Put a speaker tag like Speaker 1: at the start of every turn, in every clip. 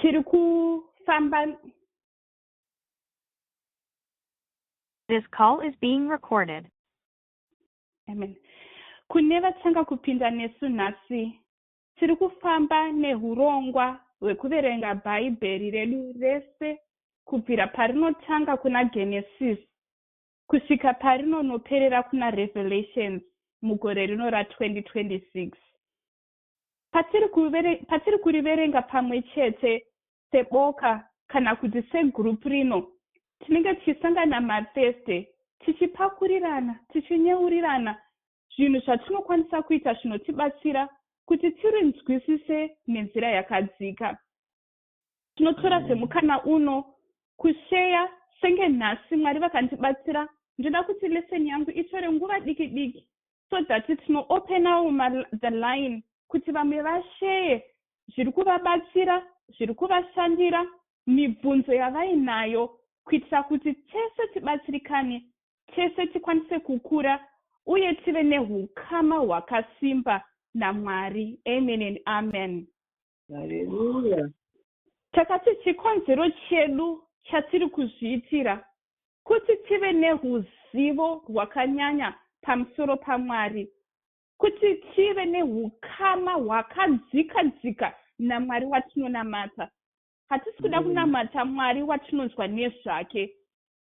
Speaker 1: Tiri kufamba.
Speaker 2: This call is being recorded.
Speaker 1: Amen. Kune vatanga kupinda nesu nhasi, tiri kufamba nehurongwa hwekuverenga Bhaibheri redu rese kubvira parinotanga kuna Genesis kusvika parinonoperera kuna Revelations mugore rino ra2026. Patiri kuriverenga pamwe chete seboka kana kuti segroup rino, tinenge tichisangana maThursday tichipakurirana, tichinyeurirana zvinhu zvatinokwanisa kuita zvinotibatsira kuti tirinzwisise nenzira yakadzika. Tinotora semukana uno kusheya senge nhasi Mwari vakandibatsira. Ndoda kuti lesson yangu itore nguva diki diki so that tinoopenawo the line kuti vamwe vasheye zviri kuvabatsira, zviri kuvashandira, mibvunzo yavainayo, kuitira kuti tese tibatsirikane, tese tikwanise kukura uye tive nehukama hwakasimba naMwari. Amen and amen.
Speaker 3: Haleluya.
Speaker 1: Takati chikonzero chedu chatiri kuzviitira kuti tive neruzivo rwakanyanya pamusoro paMwari, kuti tive nehukama hwakadzika dzika naMwari watinonamata. Hatisi kuda kunamata Mwari watinonzwa nezvake,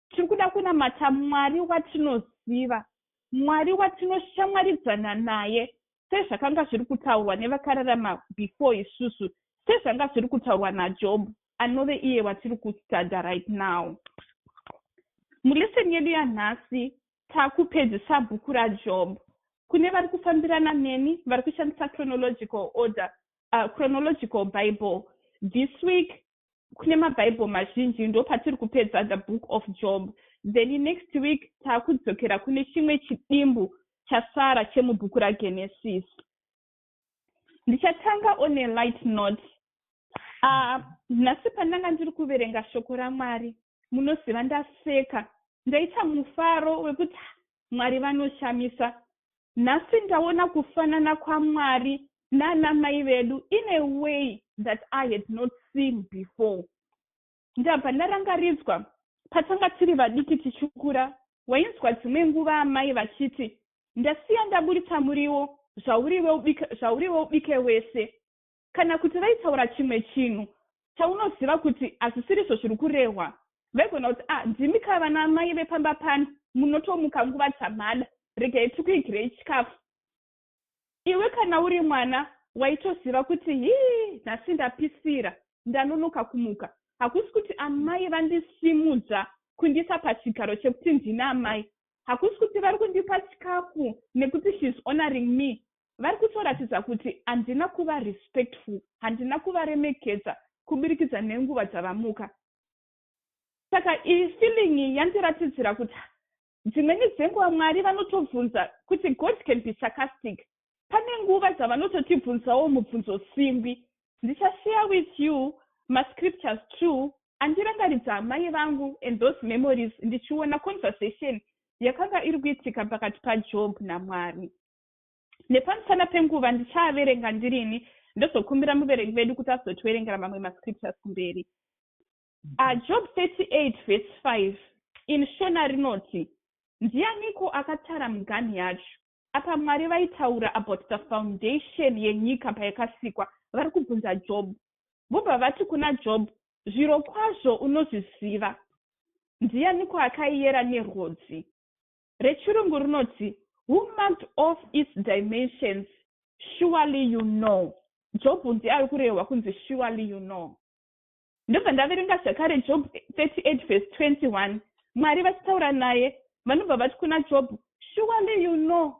Speaker 1: tiri kuda kunamata Mwari watinoziva, Mwari watinoshamwaridzana naye, sezvakanga zviri kutaurwa nevakararama before isusu, sezvanga zviri kutaurwa naJob, anove iye watiri kustudya right now. Mulesson yedu yanhasi taakupedzisa bhuku raJob. Kune vari kufambirana neni vari kushandisa chronological order, chronological Bible, this week kune mabhaibheri mazhinji ndo patiri kupedza the book of Job. Then next week taakudzokera kune chimwe chidimbu chasara chemubhuku raGenesis. Ndichatanga on a light note. Nhasi pandanga ndiri kuverenga shoko raMwari, munoziva, ndaseka, ndaita mufaro wekuti Mwari vanoshamisa. Nhasi ndaona kufanana kwaMwari nana mai vedu in a way that I had not seen before. Ndabva ndarangaridzwa patanga tiri vadiki tichikura, wainzwa dzimwe nguva amai vachiti, "Ndasiya ndaburitsa muriwo, zvauriwe ubike wese," kana kuti vaitaura chimwe chinhu chaunoziva kuti hazvisirizvo zviri kurehwa. Vaigona kuti, "Ah, ndimi ka vana mai vepamba pano, munotomuka nguva dzamada, regai tikuigirei chikafu." Iwe kana uri mwana waitoziva kuti, "Hii, nhasi ndapisira, ndanonoka kumuka. Hakusi kuti amai vandisimudza kundiisa pachigaro chekuti ndina amai, hakusi kuti vari kundipa chikafu nekuti she's honoring me. Vari kutoratidza kuti handina kuva respectful, handina kuvaremekedza kuburikidza nenguva dzavamuka." Saka iyi feeling yandiratidzira kuti dzimweni dzenguva Mwari vanotobvunza kuti, God can be sarcastic. Pane nguva dzavanototibvunzawo mubvunzo simbi. Ndichashare with you mascriptures two andirangaridza amai vangu and those memories, ndichiona conversation yakanga iri kuitika pakati paJob naMwari. Nepamusana penguva ndichaaverenga ndirini, ndozokumbira muverengi vedu kuti azotiverengera mamwe mascriptures kumberi. Job 38 verse 5 in Shona rinoti, "Ndianiko akatara muganhu yacho?" Apa Mwari vaitaura about the foundation yenyika payakasikwa. Vari kubvunza Job, vobva vati kuna Job, "Zviro kwazvo unozviziva. Ndianiko akaiyera nerwodzi?" Rechirungu rinoti, "Who marked off its dimensions? Surely you know." Job ndiye ari kurehwa kunzi "surely you know". Ndobva ndaverenga zvakare Job 38 verse 21. Mwari vachitaura naye, vanobva vati kuna Job, "Surely you know,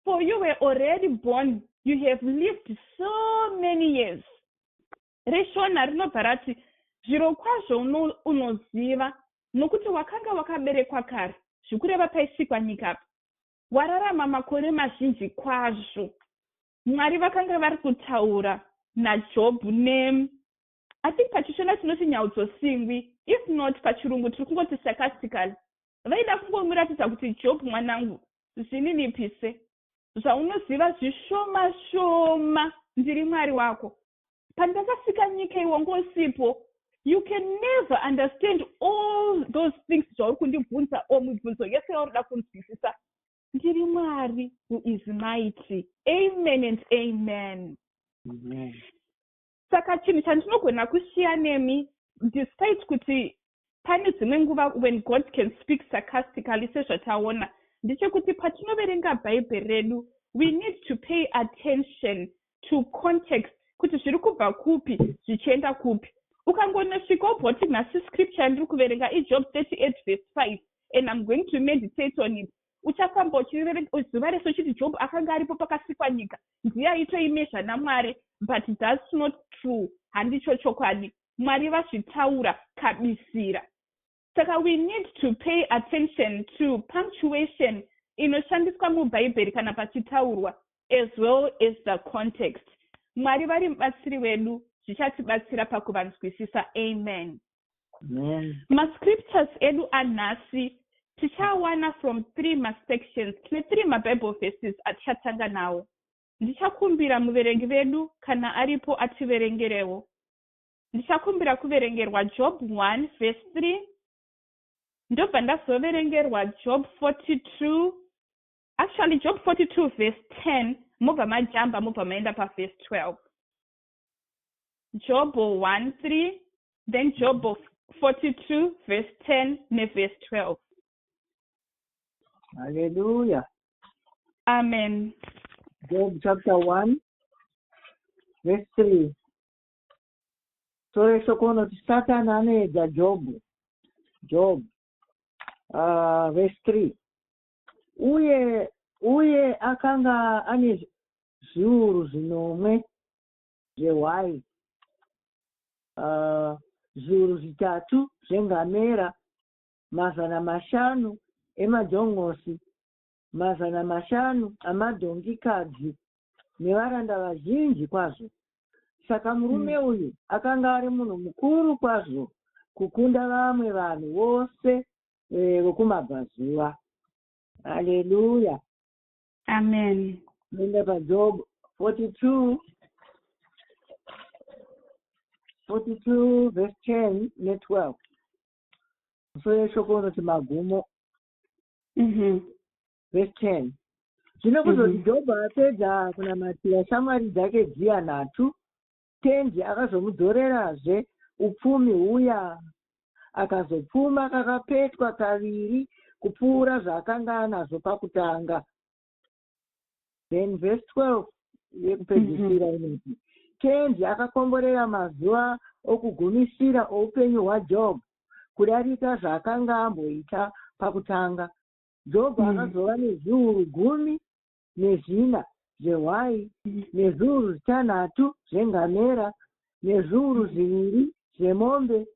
Speaker 1: for you were already born, you have lived so many years." ReShona rinobva rati, "Zviro kwazvo unoziva, nokuti wakanga wakaberekwa kare," zvikureva paisikwa nyika apa, "wararama makore mazhinji kwazvo." Mwari vakanga vari kutaura naJobhu ne, I think pachiShona tinoti nyaudzosingwi, if not pachirungu tiri kungoti sarcastically. Vaida kungomuratidza kuti, "Job mwanangu, zvininipise, zvaunoziva zvishoma shoma, ndiri Mwari wako." Pandakasika nyika, iwe wanga usipo. You can never understand all those things zvauri kundibvunza, o mibvunzo yese yauri kuda kunzwisisa. Ndiri Mwari who is mighty. Amen and amen.
Speaker 3: Amen.
Speaker 1: Saka chinhu chandinogona kushiya nemi, despite kuti pane dzimwe nguva when God can speak sarcastically sezvataona, ndechekuti patinoverenga Bhaibheri redu, we need to pay attention to context, kuti zviri kubva kupi zvichienda kupi. Ukangonosvika wobva kuti, "Nhasi scripture yandiri kuverenga iJob 38 verse 5 and I'm going to meditate on it," uchafamba uchiverenga zuva rese uchiti Job akanga aripo pakasikwa nyika, ndiye aitoimezha naMwari. But that's not true. Handicho chokwadi. Mwari vazvitaura kabisira. Saka we need to pay attention to punctuation inoshandiswa muBhaibheri kana pachitaurwa, as well as the context. Mwari vari mubatsiri wedu, zvichatibatsira pakuvanzwisisa. Amen.
Speaker 3: Amen.
Speaker 1: Mascriptures edu anhasi tichawana from three masections. Tine three maBible verses atichatanga nawo. Ndichakumbira muverengi vedu, kana aripo, ativerengerewo. Ndichakumbira kuverengerwa Job 1 verse 3, ndobva ndazoverengerwa Job 42, actually Job 42 verse 10, mobva majamba, mobva maenda paverse 12. Job 1 3, then Job 42 verse 10 neverse 12.
Speaker 3: Hallelujah.
Speaker 1: Amen.
Speaker 3: Job chapter 1, verse 3. Sore shoko unoti Satani anoedza Jobhu. Job, verse 3. Uye akanga ane zviuru zvinomwe zvehwai, zviuru 3 zvengamera, 500 emadhongosi, 500 amadhongikadzi nevaranda vazhinji kwazvo. Saka murume uyu akanga ari munhu mukuru kwazvo kukunda vamwe vanhu vose vokumabvazuva. Haleluya.
Speaker 1: Amen.
Speaker 3: Toenda paJob 42, 42 verse 10 ne12. Musoro yeshoko unoti magumo. Verse 10: Zvino kuzoti Jobho apedza kunamatira shamwari dzake dziya nhatu, Tenzi akazomudzorerazve upfumi huya, akazopfuma kakapetwa kaviri kupfuura zvaakanga anazvo pakutanga. Then verse 12 yekupedzisira inoti, Tenzi akakomborera mazuva okugumisira oupenyu hwaJobho kudarika zvaakanga amboita pakutanga. Jobho akazova nezviuru 14 zvehwai, nezviuru 6 zvengamera, nezviuru 2 zvemombe,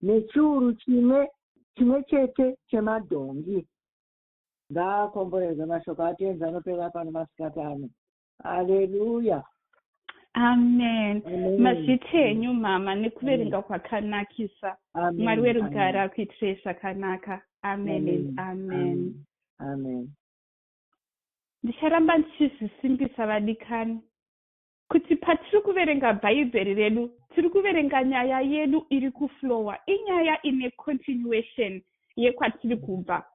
Speaker 3: nechiuru chimwe chete chemadhongi. Ngaakomborerwe mashoko aTenzi anopera pano masikati ano. Aleluya.
Speaker 1: Amen.
Speaker 3: Amen.
Speaker 1: Mazvita enyu, mama, nekuverenga kwakanakisa.
Speaker 3: Amen.
Speaker 1: Mwari werugare akuitirei zvakanaka. Amen and amen.
Speaker 3: Amen.
Speaker 1: Ndicharamba ndichizvisimbisa, vadikani, kuti patiri kuverenga Bhaibheri redu, tiri kuverenga nyaya yedu iri kuflowa. Inyaya ine continuation yekwatiri kubva.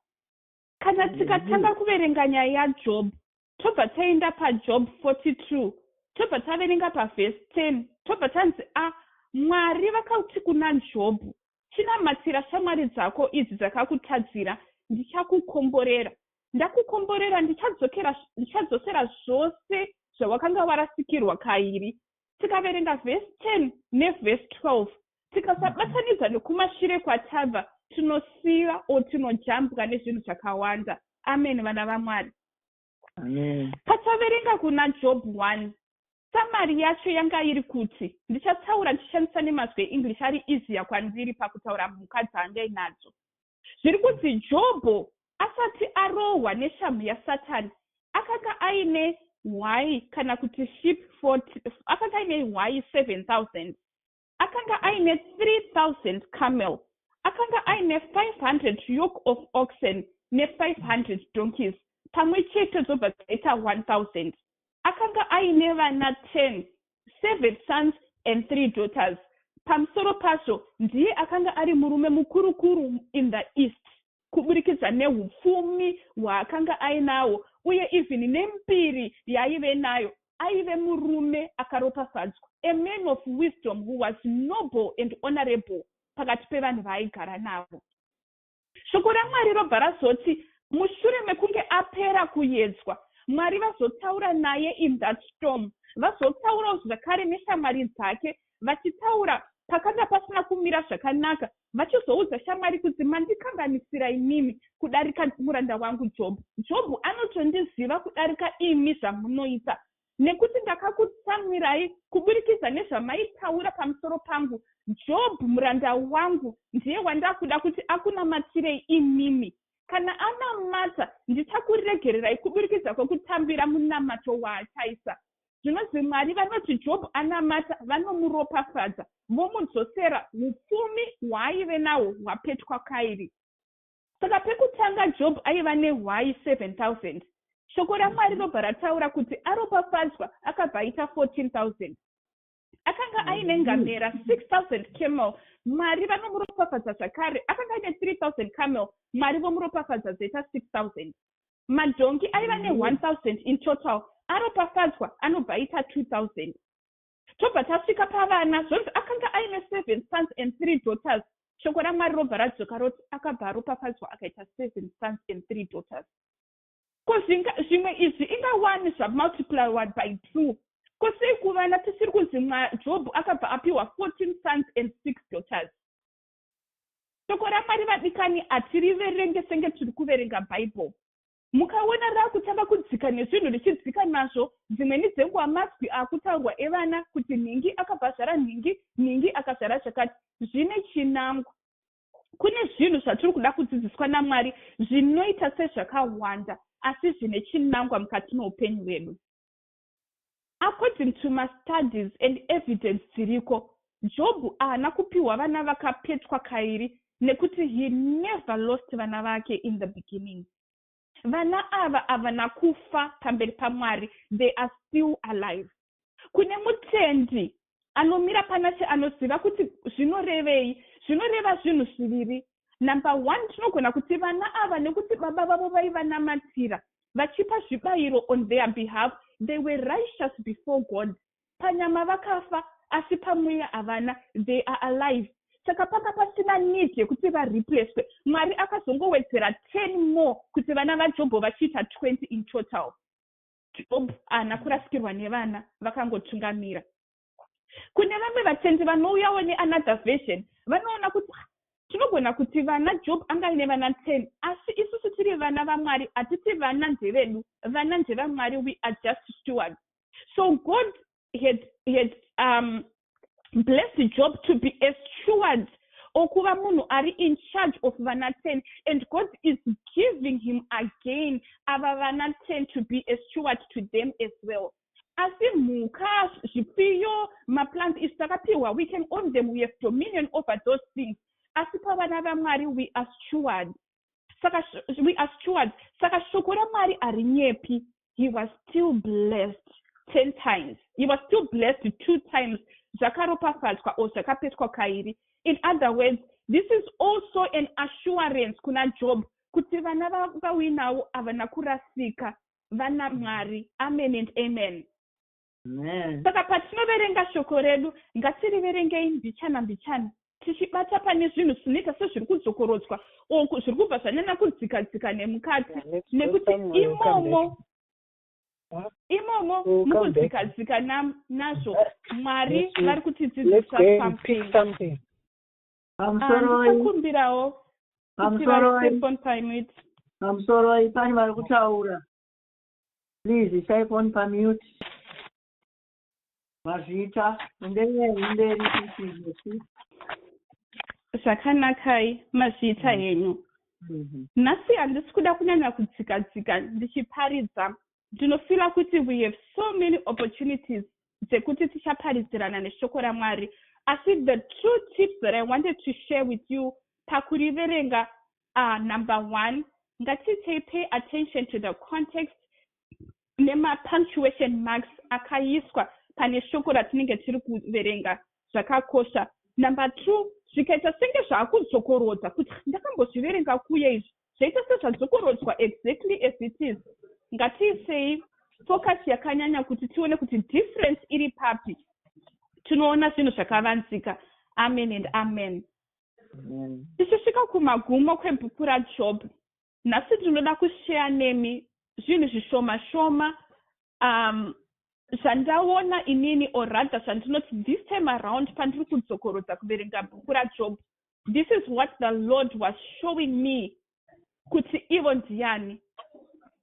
Speaker 1: Kana tikatanga kuverenga nyaya yaJob, tobva taenda paJob 42, tobva taverenga pavhesi 10, tobva tanzi, "A, Mwari vakati kuna Jobhu, chinamatira shamwari dzako idzi dzakakutadzira, ndichakukomborera. Ndakukomborera, ndichadzosera zvose zvawakanga warasikirwa kairi." Tikaverenga vhesi 10 nevhesi 12, tikasabatanidza nekumashure kwatabva, tinosiva o tinojambwa nezvinhu zvakawanda. Amen, vana vaMwari.
Speaker 3: Amen.
Speaker 1: Pataverenga kuna Job 1, summary yacho yanga iri kuti, ndichataura ndichishandisa nemazwi eEnglish ari easier kwandiri pakutaura mhuka dzaanga inadzo. Zviri kunzi Jobho asati arohwa neshamhu yaSatani, akanga aine hwai kana kuti sheep 40, akanga aine hwai 7000, akanga aine 3000 camel, akanga aine 500 yoke of oxen ne500 donkeys, pamwe chete dzobva dzaita 1000. Akanga aine vana 10, 7 sons. and three daughters. Pamusoro pazvo, ndiye akanga ari murume mukurukuru in the East kuburikidza neupfumi hwaakanga ainawo uye even nembiri yaaive nayo. Aive murume akaropafadzwa, a man of wisdom who was noble and honorable pakati pevanhu vaaigara navo. Shoko raMwari robva razoti mushure mekunge apera kuedzwa, Mwari vazotaura naye in that storm, vazotaurawo zvakare neshamwari dzake. Vachitaura, pakanga pasina kumira zvakanaka. Vachizoudza shamwari kuti, "Mandikanganisira imimi kudarika muranda wangu Jobhu. Jobhu anotondiziva kudarika imi zvamunoita, nekuti ndakakutsamwirai kuburikidza nezvamaitaura pamusoro pangu. Jobhu muranda wangu ndiye wandakuda kuti akunamatirei imimi. Kana anamata, ndichakuregererai kuburikidza kwekutambira munamato waachaisa." Zvinonzi Mwari vanoti Jobhu anamata, vanomuropafadza, vomudzosera upfumi hwaaive nahwo hwapetwa kairi. Saka pekutanga Jobhu aiva nehwai 7000. Shoko raMwari robva rataura kuti aropafadzwa, akabva aita 14,000. Akanga aine ngamera 6000 camel, Mwari vanomuropafadza zvakare. Akanga aine 3000 camel, Mwari vomuropafadza, dzoita 6000. Madhongi aiva ne1000 in total, aropafadzwa, anobva aita 2000. Tobva tasvika pavana, zvonzi akanga aine seven sons and three daughters. Shoko raMwari robva radzoka roti akabva aropafadzwa, akaita seven sons and three daughters. Ko zvimwe izvi ingawani zvamultiplied by two? Ko sei kuvana tisiri kunzi Jobhu akabva apiwa 14 sons and six daughters? Shoko raMwari, vadikani, hatiriverenge senge tiri kuverenga Bhaibheri. Mukaona raakutanga kudzika nezvinhu, richidzika nazvo, dzimweni dzenguva mazwi akutaurwa evana kuti nhingi akabva azvara nhingi, nhingi akazvara zvakati, zvine chinangwa. Kune zvinhu zvatiri kuda kudzidziswa naMwari zvinoita sezvakawanda, asi zvine chinangwa mukati meupenyu hwedu. According to mastudies and evidence dziriko, Jobhu haana kupiwa vana vakapetwa kairi nekuti he never lost vana vake in the beginning. Vana ava havana kufa pamberi paMwari, they are still alive. Kune mutendi anomira panache anoziva kuti zvinorevei. Zvinoreva zvinhu zviviri. Number one, tinogona kuti vana ava, nekuti baba vavo vaivanamatira vachipa zvibayiro on their behalf, they were righteous before God. Panyama vakafa, asi pamweya havana, they are alive. Saka panga pasina need yekuti vareplacwe. Mwari akazongowedzera 10 more kuti vana vaJobho vachiita 20 in total. Job haana kurasikirwa nevana, vakangotungamira. Kune vamwe vatendi vanouyawo neanother version, vanoona kuti tinogona kuti vana Job anga aine vana 10, asi isusu tiri vana vaMwari, hatiti vana ndevedu, vana ndevamwari. We are just stewards. So God had blessed Job to be a steward, okuva munhu ari in charge of vana 10, and God is giving him again ava vana 10 to be a steward to them as well. Asi mhuka, zvipfuyo, maplants, isu takapiwa, we can own them, we have dominion over those things, asi pavana vaMwari we are steward. Saka we are stewards. Saka shoko raMwari harinyepi. He was still blessed 10 times, he was still blessed two times, zvakaropafadzwa or zvakapetwa kairi. In other words, this is also an assurance kuna Job kuti vana vauinavo havana kurasika, vana Mwari. Amen and amen. Saka patinoverenga shoko redu, ngatiriverengei mbichana mbichana, tichibata pane zvinhu zvinoita sezviri kudzokorodzwa o zviri kubva zvanyanya kudzika dzika nemukati, nekuti imomo mukudzika dzika nazvo, Mwari vari kutidzidzisa something. Ndichakumbirawo kuti vaise phone pamute.
Speaker 3: Pamusoroi, pane vari kutaura. Please, isai phone pamute. Mazvita, enderei mberi sisi.
Speaker 1: Zvakanakai, mazviita henyu. Nhasi handisi kuda kunyanya kudzika dzika ndichiparidza. Ndinofeela kuti we have so many opportunities dzekuti tichaparidzirana neshoko raMwari, asi the two tips that I wanted to share with you pakuriverenga, number one, ngatitei pay attention to the context nemapunctuation marks akaiswa. Pane shoko ratinenge tiri kuverenga zvakakosha. Number two, zvikaita senge zvaakudzokorodza kuti ndakambozviverenga kuye, izvi zvaita sezvadzokorodzwa exactly as it is, ngatiisei focus yakanyanya kuti tione kuti difference iri papi. Tinoona zvinhu zvakavanzika. Amen and amen. Tichisvika kumagumo kwebhuku raJob nhasi, ndinoda kusheya nemi zvinhu zvishoma shoma zvandaona inini, or rather zvandinoti this time around pandiri kudzokorodza kuverenga bhuku raJob, this is what the Lord was showing me kuti ivo ndiani.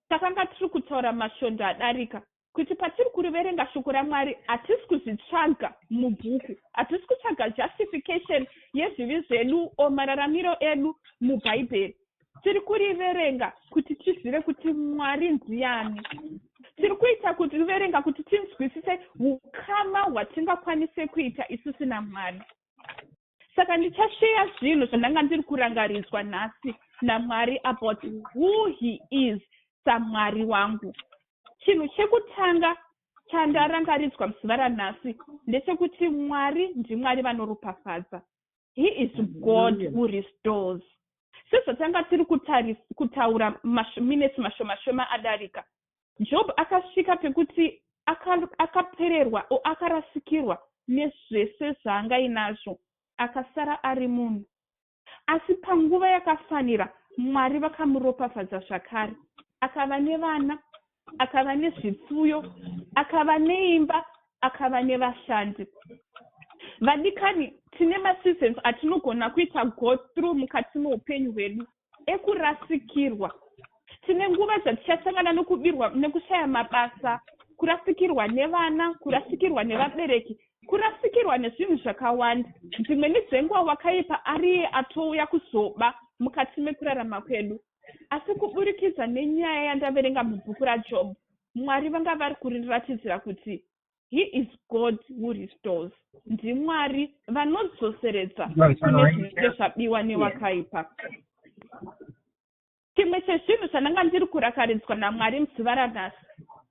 Speaker 1: Takanga tiri kutaura masvondo adarika kuti patiri kuriverenga shoko raMwari, hatisi kuzvitsvaga mubhuku, hatisi kutsvaga justification yezvivi zvedu o mararamiro edu muBhaibheri. Tiri kuriverenga kuti tizive kuti Mwari ndiani. Tiri kuita kuti verenga kuti tinzwisise ukama hwatingakwanise kuita isusu naMwari. Saka ndichasheya zvinhu zvandanga ndiri kurangaridzwa nhasi naMwari about who He is saMwari wangu. Chinhu chekutanga chandarangaridzwa muzuva ranhasi ndechekuti Mwari ndiMwari vanoropafadza. He is God who restores. Sezvatanga tiri kutaura minutes mashoma shoma adarika, Job akasvika pekuti akapererwa o akarasikirwa nezvese zvaangainazvo, akasara ari munhu. Asi panguva yakafanira Mwari vakamuropafadza zvakare, akava nevana, akava nezvipfuyo, akava neimba, akava nevashandi. Vadikani, tine maseasons atinogona kuita go through mukati meupenyu hwedu ekurasikirwa. Tine nguva dzatichasangana nokubirwa, nekushaya mabasa, kurasikirwa nevana, kurasikirwa nevabereki, kurasikirwa nezvinhu zvakawanda. Dzimweni dzenguva wakaipa ariye atouya kuzoba mukati mekurarama kwedu. Asi kuburikidza nenyaya yandaverenga mubhuku raJob, Mwari vanga vari kuriratidzira kuti He is God who restores. NdiMwari vanodzoseredza kune zvinenge zvabiwa newakaipa. Chimwe chezvinhu zvandanga ndiri kurakaridzwa naMwari muzuva ranhasi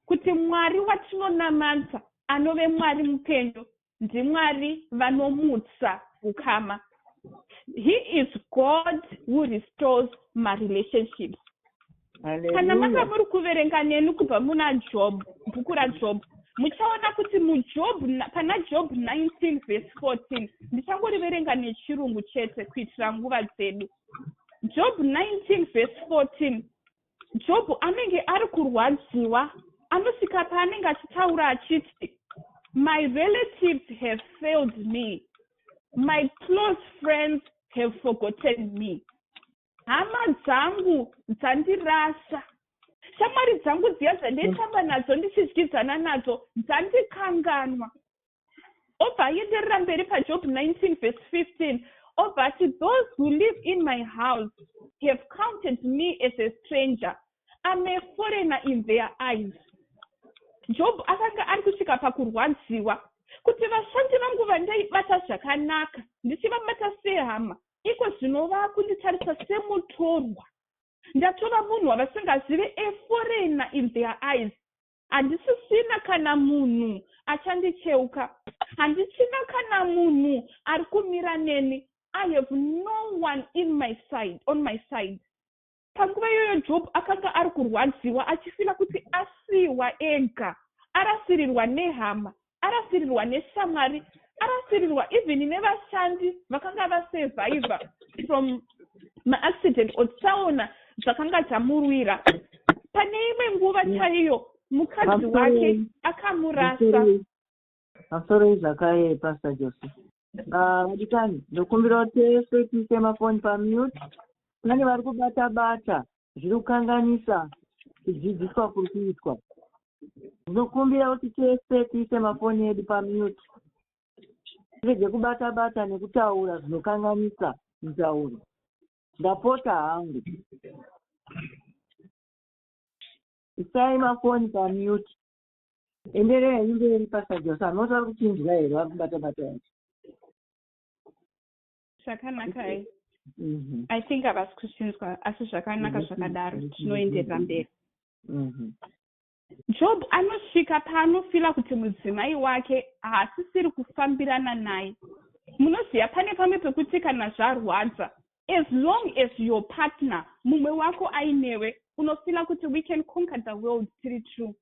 Speaker 1: kuti Mwari watinonamata, anove Mwari mupenyu, ndiMwari vanomutsa ukama. He is God who restores marelationships. Kana manga muri kuverenga neni kubva muna Job, bhuku raJob, muchaona kuti muJob, pana Job 19 verse 14, ndichangoriverenga nechirungu chete kuitira nguva dzedu. Job 19 verse 14, Job anenge ari kurwadziwa, anosvika paanenge achitaura achiti, "My relatives have failed me, my close friends have forgotten me." Hama dzangu dzandirasa, shamwari dzangu dziya dzandaitamba nadzo, ndichidyidzana nadzo, dzandikanganwa. Obva aenderera mberi paJob 19 verse 15, obva ati, "Those who live in my house have counted me as a stranger. I'm a foreigner in their eyes." Job akanga ari kusvika pakurwadziwa kuti vashandi vangu vandaibata zvakanaka, ndichivabata sehama, iko zvino vakunditarisa semutorwa. Ndatova munhu wavasingazive, a foreigner in their eyes. Handisisina kana munhu achandicheuka, handichina kana munhu ari kumira neni. I have no one in my side, on my side. Panguva iyoyo Job akanga ari kurwadziwa, achifeela kuti asiyiwa ega, arasirirwa nehama, arasirirwa neshamwari, arasirirwa even nevashandi vakanga vasurvivha from maaccident or tsaona dzakanga dzamurwira. Pane imwe nguva chaiyo mukadzi wake akamurasa.
Speaker 3: Pamusoro zvakare, Pastor Joseph. Vadikani, ndokumbira tese tiise mafoni pamute. Pane vari kubata bata zviri kukanganisa kudzidziswa kuri kuitwa. Ndinokumbira kuti tese tiise mafoni edu pamute, tirege kubata bata nekutaura zvinokanganisa mutauro. Ndapota hangu, isai mafoni pamute. Endererai mberi, Pastor Jose. Hanoti vari kuchinzwa here vari kubata bata yacho?
Speaker 1: Zvakanaka. I think havasi kuchinzwa, asi zvakanaka zvakadaro, tinoenderera mberi. Job anosvika paanofila kuti mudzimai wake haasisiri kufambirana naye. Munoziva, pane pamwe pekuti kana zvarwadza, as long as your partner, mumwe wako ainewe, unofila kuti we can conquer the world tiri two.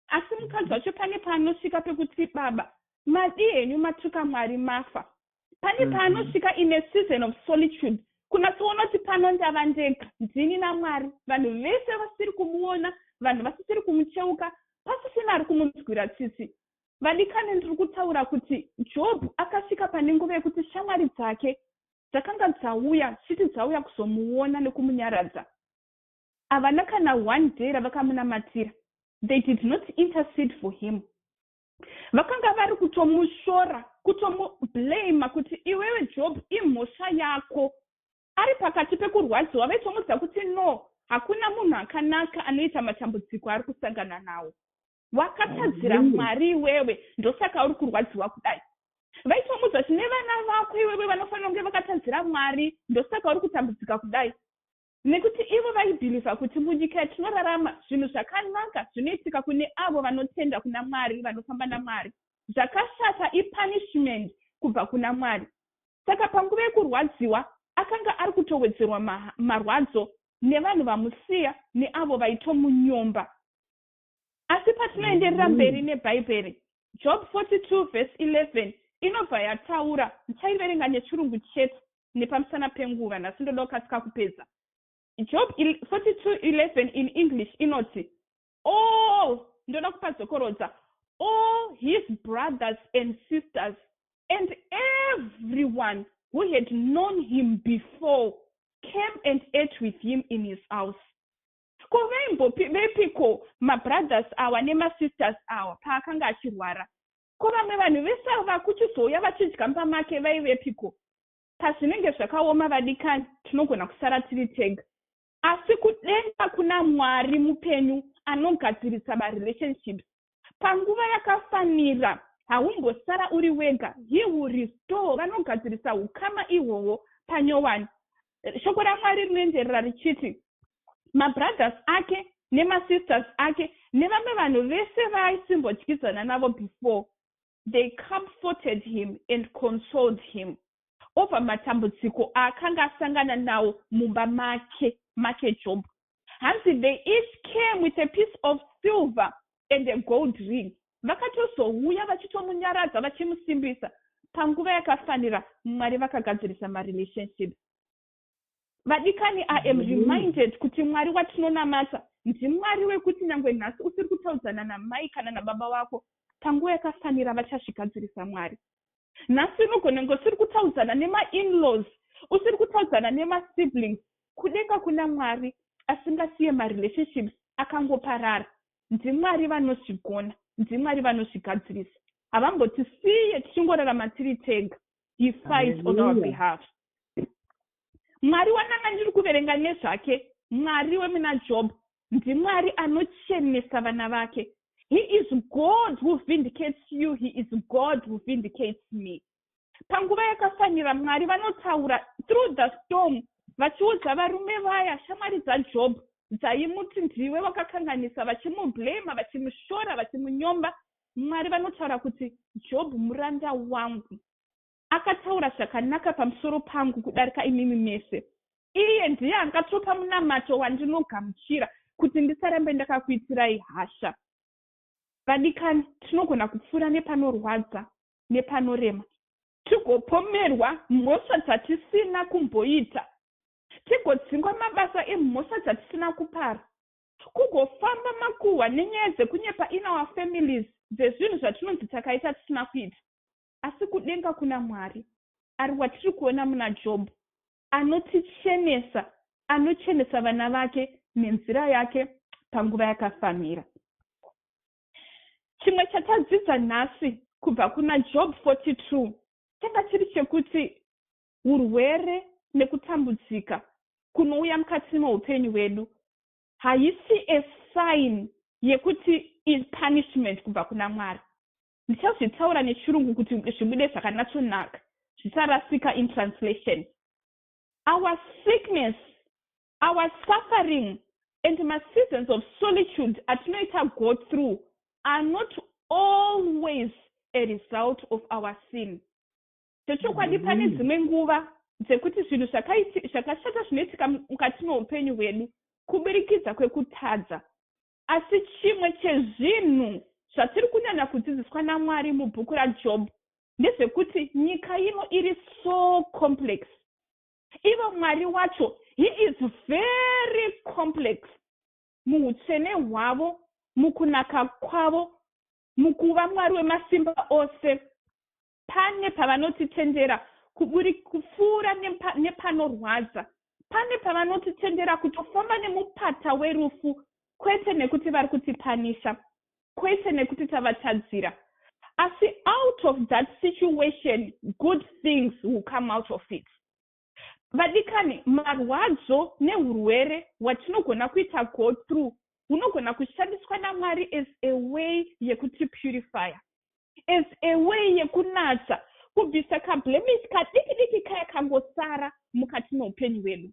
Speaker 1: Asi mukadzi wacho pane paanosvika pekuti, "Baba, madi henyu matuka Mwari, mafa." Pane paanosvika in a season of solitude, kunatsoona kuti pano ndava ndega, ndini naMwari. Vanhu vese vasiri kumuona, vanhu vasisiri kumucheuka, pasisina ari kumunzwira tsitsi. Vadikani, ndiri kutaura kuti Job akasvika pane nguva yekuti shamwari dzake dzakanga dzauya chiti dzauya kuzomuona nekumunyaradza, havana kana one day ravakamunamatira. They did not intercede for him. Vakanga vari kutomushora, kutomublama kuti, "Iwewe Job, imhosva yako." Ari pakati pekurwadziwa, vaitomudza kuti, "No, hakuna munhu akanaka anoita matambudziko ari kusangana nawo. Wakatadzira Mwari iwewe, ndosaka uri kurwadziwa kudai." Vaitomudza kuti, "Nevana vako iwewe vanofanira kunge vakatadzira Mwari, ndosaka uri kutambudzika kudai." Nekuti ivo vaibhilivha kuti munyika yatinorarama zvinhu zvakanaka zvinoitika kune avo vanotenda kuna Mwari, vanofamba naMwari. Zvakashata ipunishment kubva kuna Mwari. Saka panguva yekurwadziwa akanga ari kutowedzerwa marwadzo nevanhu vamusiya neavo vaitomunyomba. Asi patinoenderera mberi neBhaibheri, Job 42 verse 11 inobva yataura. Ndichaiverenga nechirungu chete nepamusana penguva. Nhasi ndoda kukasika kupedza. Job 42:11 in English inoti, all, ndoda kupadzokorodza, "All his brothers and sisters and everyone who had known him before came and ate with him in his house." Ko vaimbovepiko mabrothers awa nemasisters awa paakanga achirwara? Ko vamwe vanhu vese ava kuchizouya vachidya mumba make vaivepiko? Pazvinenge zvakaoma, vadikani, tinogona kusara tiri tega, asi kudenga kuna Mwari mupenyu anogadzirisa marelationships panguva yakafanira. Haumbosara uri wega. He will restore, vanogadzirisa ukama ihwohwo panyowani. Shoko raMwari rinoenderera richiti mabrothers ake nemasisters ake nevamwe vanhu vese vaisimbodyidzana navo before, they comforted him and consoled him over matambudziko aakanga asangana nawo mumba make Job. Hanzi, "They each came with a piece of silver and a gold ring." Vakatozouya vachitomunyaradza, vachimusimbisa. Panguva yakafanira Mwari vakagadzirisa marelationships. Vadikani, I am reminded kuti Mwari watinonamata ndiMwari wekuti nyange nhasi usiri kutaudzana namai kana nababa wako, panguva yakafanira vachazvigadzirisa Mwari. Nhasi unogona kunge usiri kutaudzana nemainlaws, usiri kutaudzana nemasiblings, kudenga kuna Mwari asingasiye marelationships akangoparara. NdiMwari vanozvigona, ndiMwari vanozvigadzirisa. Havambotisiye tichingorarama tiri tega. He fights on our behalf. Mwari wananga ndiri kuverenga nezvake, Mwari wemuna Job, ndiMwari anochenesa vana vake. He is God who vindicates you. He is God who vindicates me. Panguva yakafanira Mwari vanotaura through the storm, vachiudza varume vaya, shamwari dzaJob dzaimuti ndiwe wakakanganisa, vachimublema, vachimushora, vachimunyomba. Mwari vanotaura kuti, "Job muranda wangu akataura zvakanaka pamusoro pangu kudarika imimi mese. Iye ndiye angatopa munamato wandinogamuchira kuti ndisarambe ndakakuitirai hasha." Vadikani, tinogona kupfuura nepanorwadza, nepanorema, tigopomerwa mhosva dzatisina kumboita, tigodzingwa mabasa emhosva dzatisina kupara, kugofamba makuhwa nenyaya dzekunyepa in our families dzezvinhu zvatinonzi takaita tisina kuita. Asi kudenga kuna Mwari ari watiri kuona muna Jobho, anotichenesa, anochenesa vana vake nenzira yake panguva yakafanira. Chimwe chatadzidza nhasi kubva kuna Job 42 changa chiri chekuti urwere nekutambudzika kunouya mukati meupenyu hwedu haisi a sign yekuti ipunishment kubva kuna Mwari. Ndichazvitaura nechirungu kuti zvibude zvakanatsonaka, zvisarasika in translation. Our sickness, our suffering And maseasons of solitude atinoita go through are not always a result of our sin. Zvechokwadi, pane dzimwe nguva dzekuti zvinhu zvakashata zvinoitika mukati meupenyu hwedu kuburikidza kwekutadza. Asi chimwe chezvinhu zvatiri kunyanya kudzidziswa naMwari mubhuku raJob ndezvekuti nyika ino iri so complex. Ivo Mwari wacho, he is very complex muutsvene hwavo, mukunaka kwavo, mukuva Mwari wemasimba ose. Pane pavanotitendera kupfuura nepanorwadza, pane pavanotitendera kutofamba nemupata werufu, kwete nekuti vari kutipanisha, kwete nekuti tavatadzira, asi out of that situation good things will come out of it. Vadikani, marwadzo neurwere hwatinogona kuita go through hunogona kushandiswa naMwari as a way yekutipurifya, as a way yekunatsa, kubvisa kablemish kadiki diki kaya kangosara mukati meupenyu hwedu.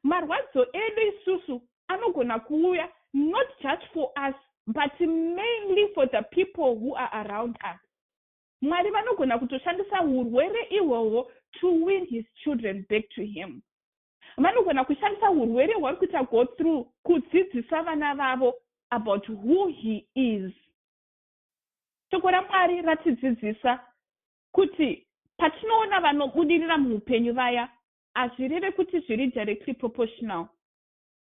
Speaker 1: Marwadzo edu isusu anogona kuuya not just for us, but mainly for the people who are around us. Mwari vanogona kutoshandisa urwere ihwohwo to win his children back to him. Vanogona kushandisa urwere hwari kuita go through kudzidzisa vana vavo about who he is. Shoko raMwari ratidzidzisa kuti patinoona vanobudirira muupenyu vaya, hazvireve kuti zviri directly proportional.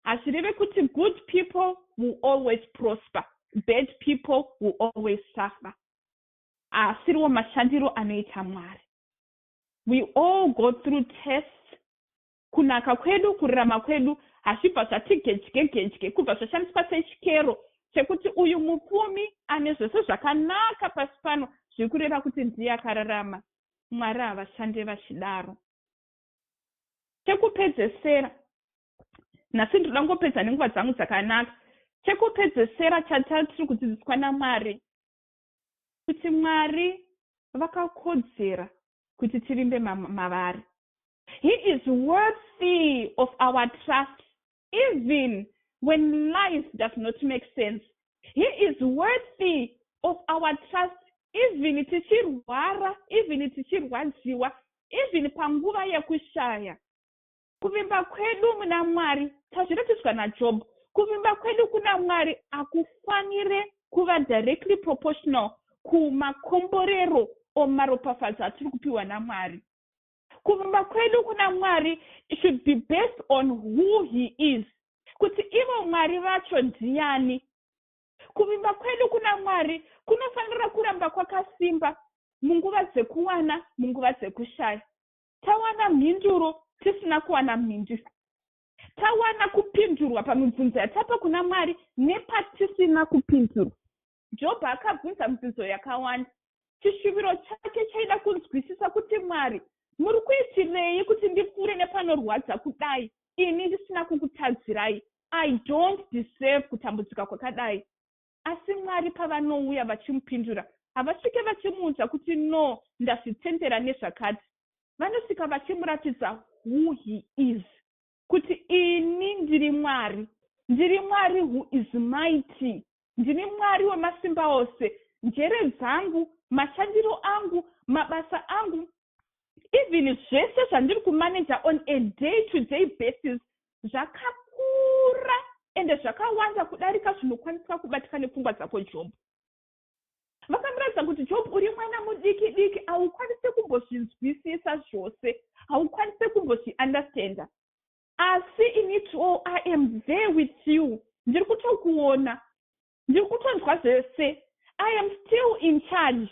Speaker 1: Hazvireve kuti good people will always prosper, bad people will always suffer. Haasiriwo mashandiro anoita Mwari. We all go through tests. Kunaka kwedu, kururama kwedu hazvibva zvati gedye gedye kubva zvashandiswa sechikero chekuti uyu mupfumi ane zvose zvakanaka pasi pano, zviri kureva kuti ndiye akararama. Mwari havashande vachidaro. Chekupedzesera, nhasi ndinoda ngopedza nenguva dzangu dzakanaka. Chekupedzesera chatiri kudzidziswa naMwari kuti Mwari vakakodzera kuti tivimbe mavari. He is worthy of our trust even when life does not make sense. He is worthy of our trust even tichirwara, even tichirwadziwa, even panguva yekushaya. Kuvimba kwedu muna Mwari, tazviratidzwa naJob, kuvimba kwedu kuna Mwari hakufanire kuva directly proportional kumakomborero omaropafadzo atiri kupiwa naMwari. Kuvimba kwedu kuna Mwari should be based on who he is, kuti ivo Mwari vacho ndiani. Kuvimba kwedu kuna Mwari kunofanira kuramba kwakasimba munguva dzekuwana, munguva dzekushaya, tawana mhinduro, tisina kuwana mhinduro, tawana kupindurwa pamibvunzo yatapa kuna Mwari nepatisina kupindurwa. Jobho akabvunza mibvunzo yakawanda. Chishuviro chake chaida kunzwisisa kuti, "Mwari, muri kuitirei kuti ndipfuure nepanorwadza kudai ini ndisina kukutadzirai? I don't deserve kutambudzika kwakadai." Asi Mwari pavanouya vachimupindura, havasvike vachimuudza kuti, "No, ndazvitendera nezvakati." Vanosvika vachimuratidza who he is, kuti, "Ini ndiri Mwari, ndiri Mwari who is mighty, ndini Mwari wemasimba ose. Njere dzangu, mashandiro angu, mabasa angu, even zvese zvandiri kumaneja on a day to day basis zvakakura ende zvakawanda kudarika zvinokwaniswa kubatika nepfungwa dzako, Job." Vakamuratidza kuti, "Job, uri mwana mudiki diki, haukwanisi kumbozvinzwisisa zvose, haukwanisi kumbozviunderstanda, asi in it all I am there with you. Ndiri kutokuona, ndiri kutonzwa zvese. I am still in charge.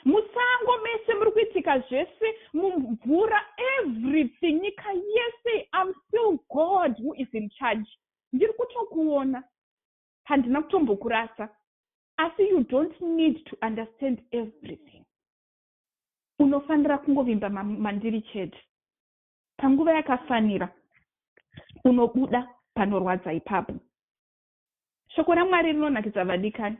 Speaker 1: Musango mese muri kuitika zvese, mumvura, everything, nyika yese, I'm still God who is in charge. Ndiri kutokuona, handina kutombokurasa, asi you don't need to understand everything. Unofanira kungovimba mandiri chete. Panguva yakafanira unobuda panorwadza ipapo." Shoko raMwari rinonakidza, vadikani.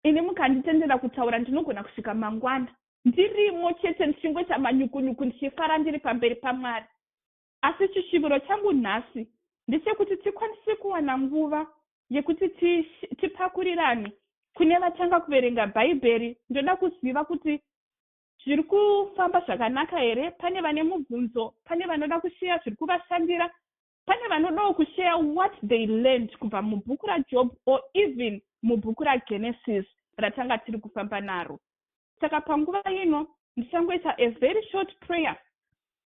Speaker 1: Ini mukanditendera kutaura, ndinogona kusvika mangwana ndirimo chete, ndichingoita manyukunyuku, ndichifara ndiri pamberi paMwari. Asi chishuviro changu nhasi Ndechekuti tikwanise kuwana nguva yekuti tipakurirane kune vatanga kuverenga Bhaibheri. Ndoda kuziva kuti zviri kufamba zvakanaka here, pane vane mubvunzo, pane vanoda kusheya zviri kuvashandira, pane vanodawo kusheya what they learned kubva mubhuku raJob or even mubhuku raGenesis ratanga tiri kufamba naro. Saka panguva ino ndichangoita a very short prayer,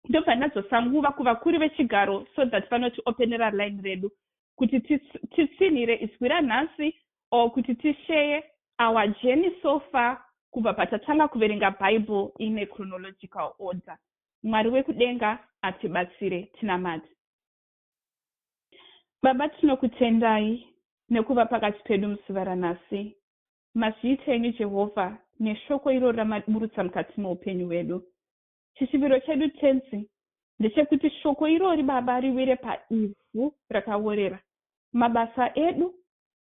Speaker 1: ndobva ndadzosa nguva kuvakuru vechigaro so that vanotiopenera line redu kuti titsinhire izwi ranhasi or kuti tisheye our journey so far kubva patatanga kuverenga Bible in a chronological order. Mwari wekudenga atibatsire. Tinamate. Baba, tinokutendai nekuva pakati pedu muzuva ranhasi. Mazviita enyu, Jehovha, neshoko iroro ramaburutsa mukati meupenyu hwedu. Chishuviro chedu, Tenzi, ndechekuti shoko irori, Baba, riwire paivhu rakaorera. Mabasa edu,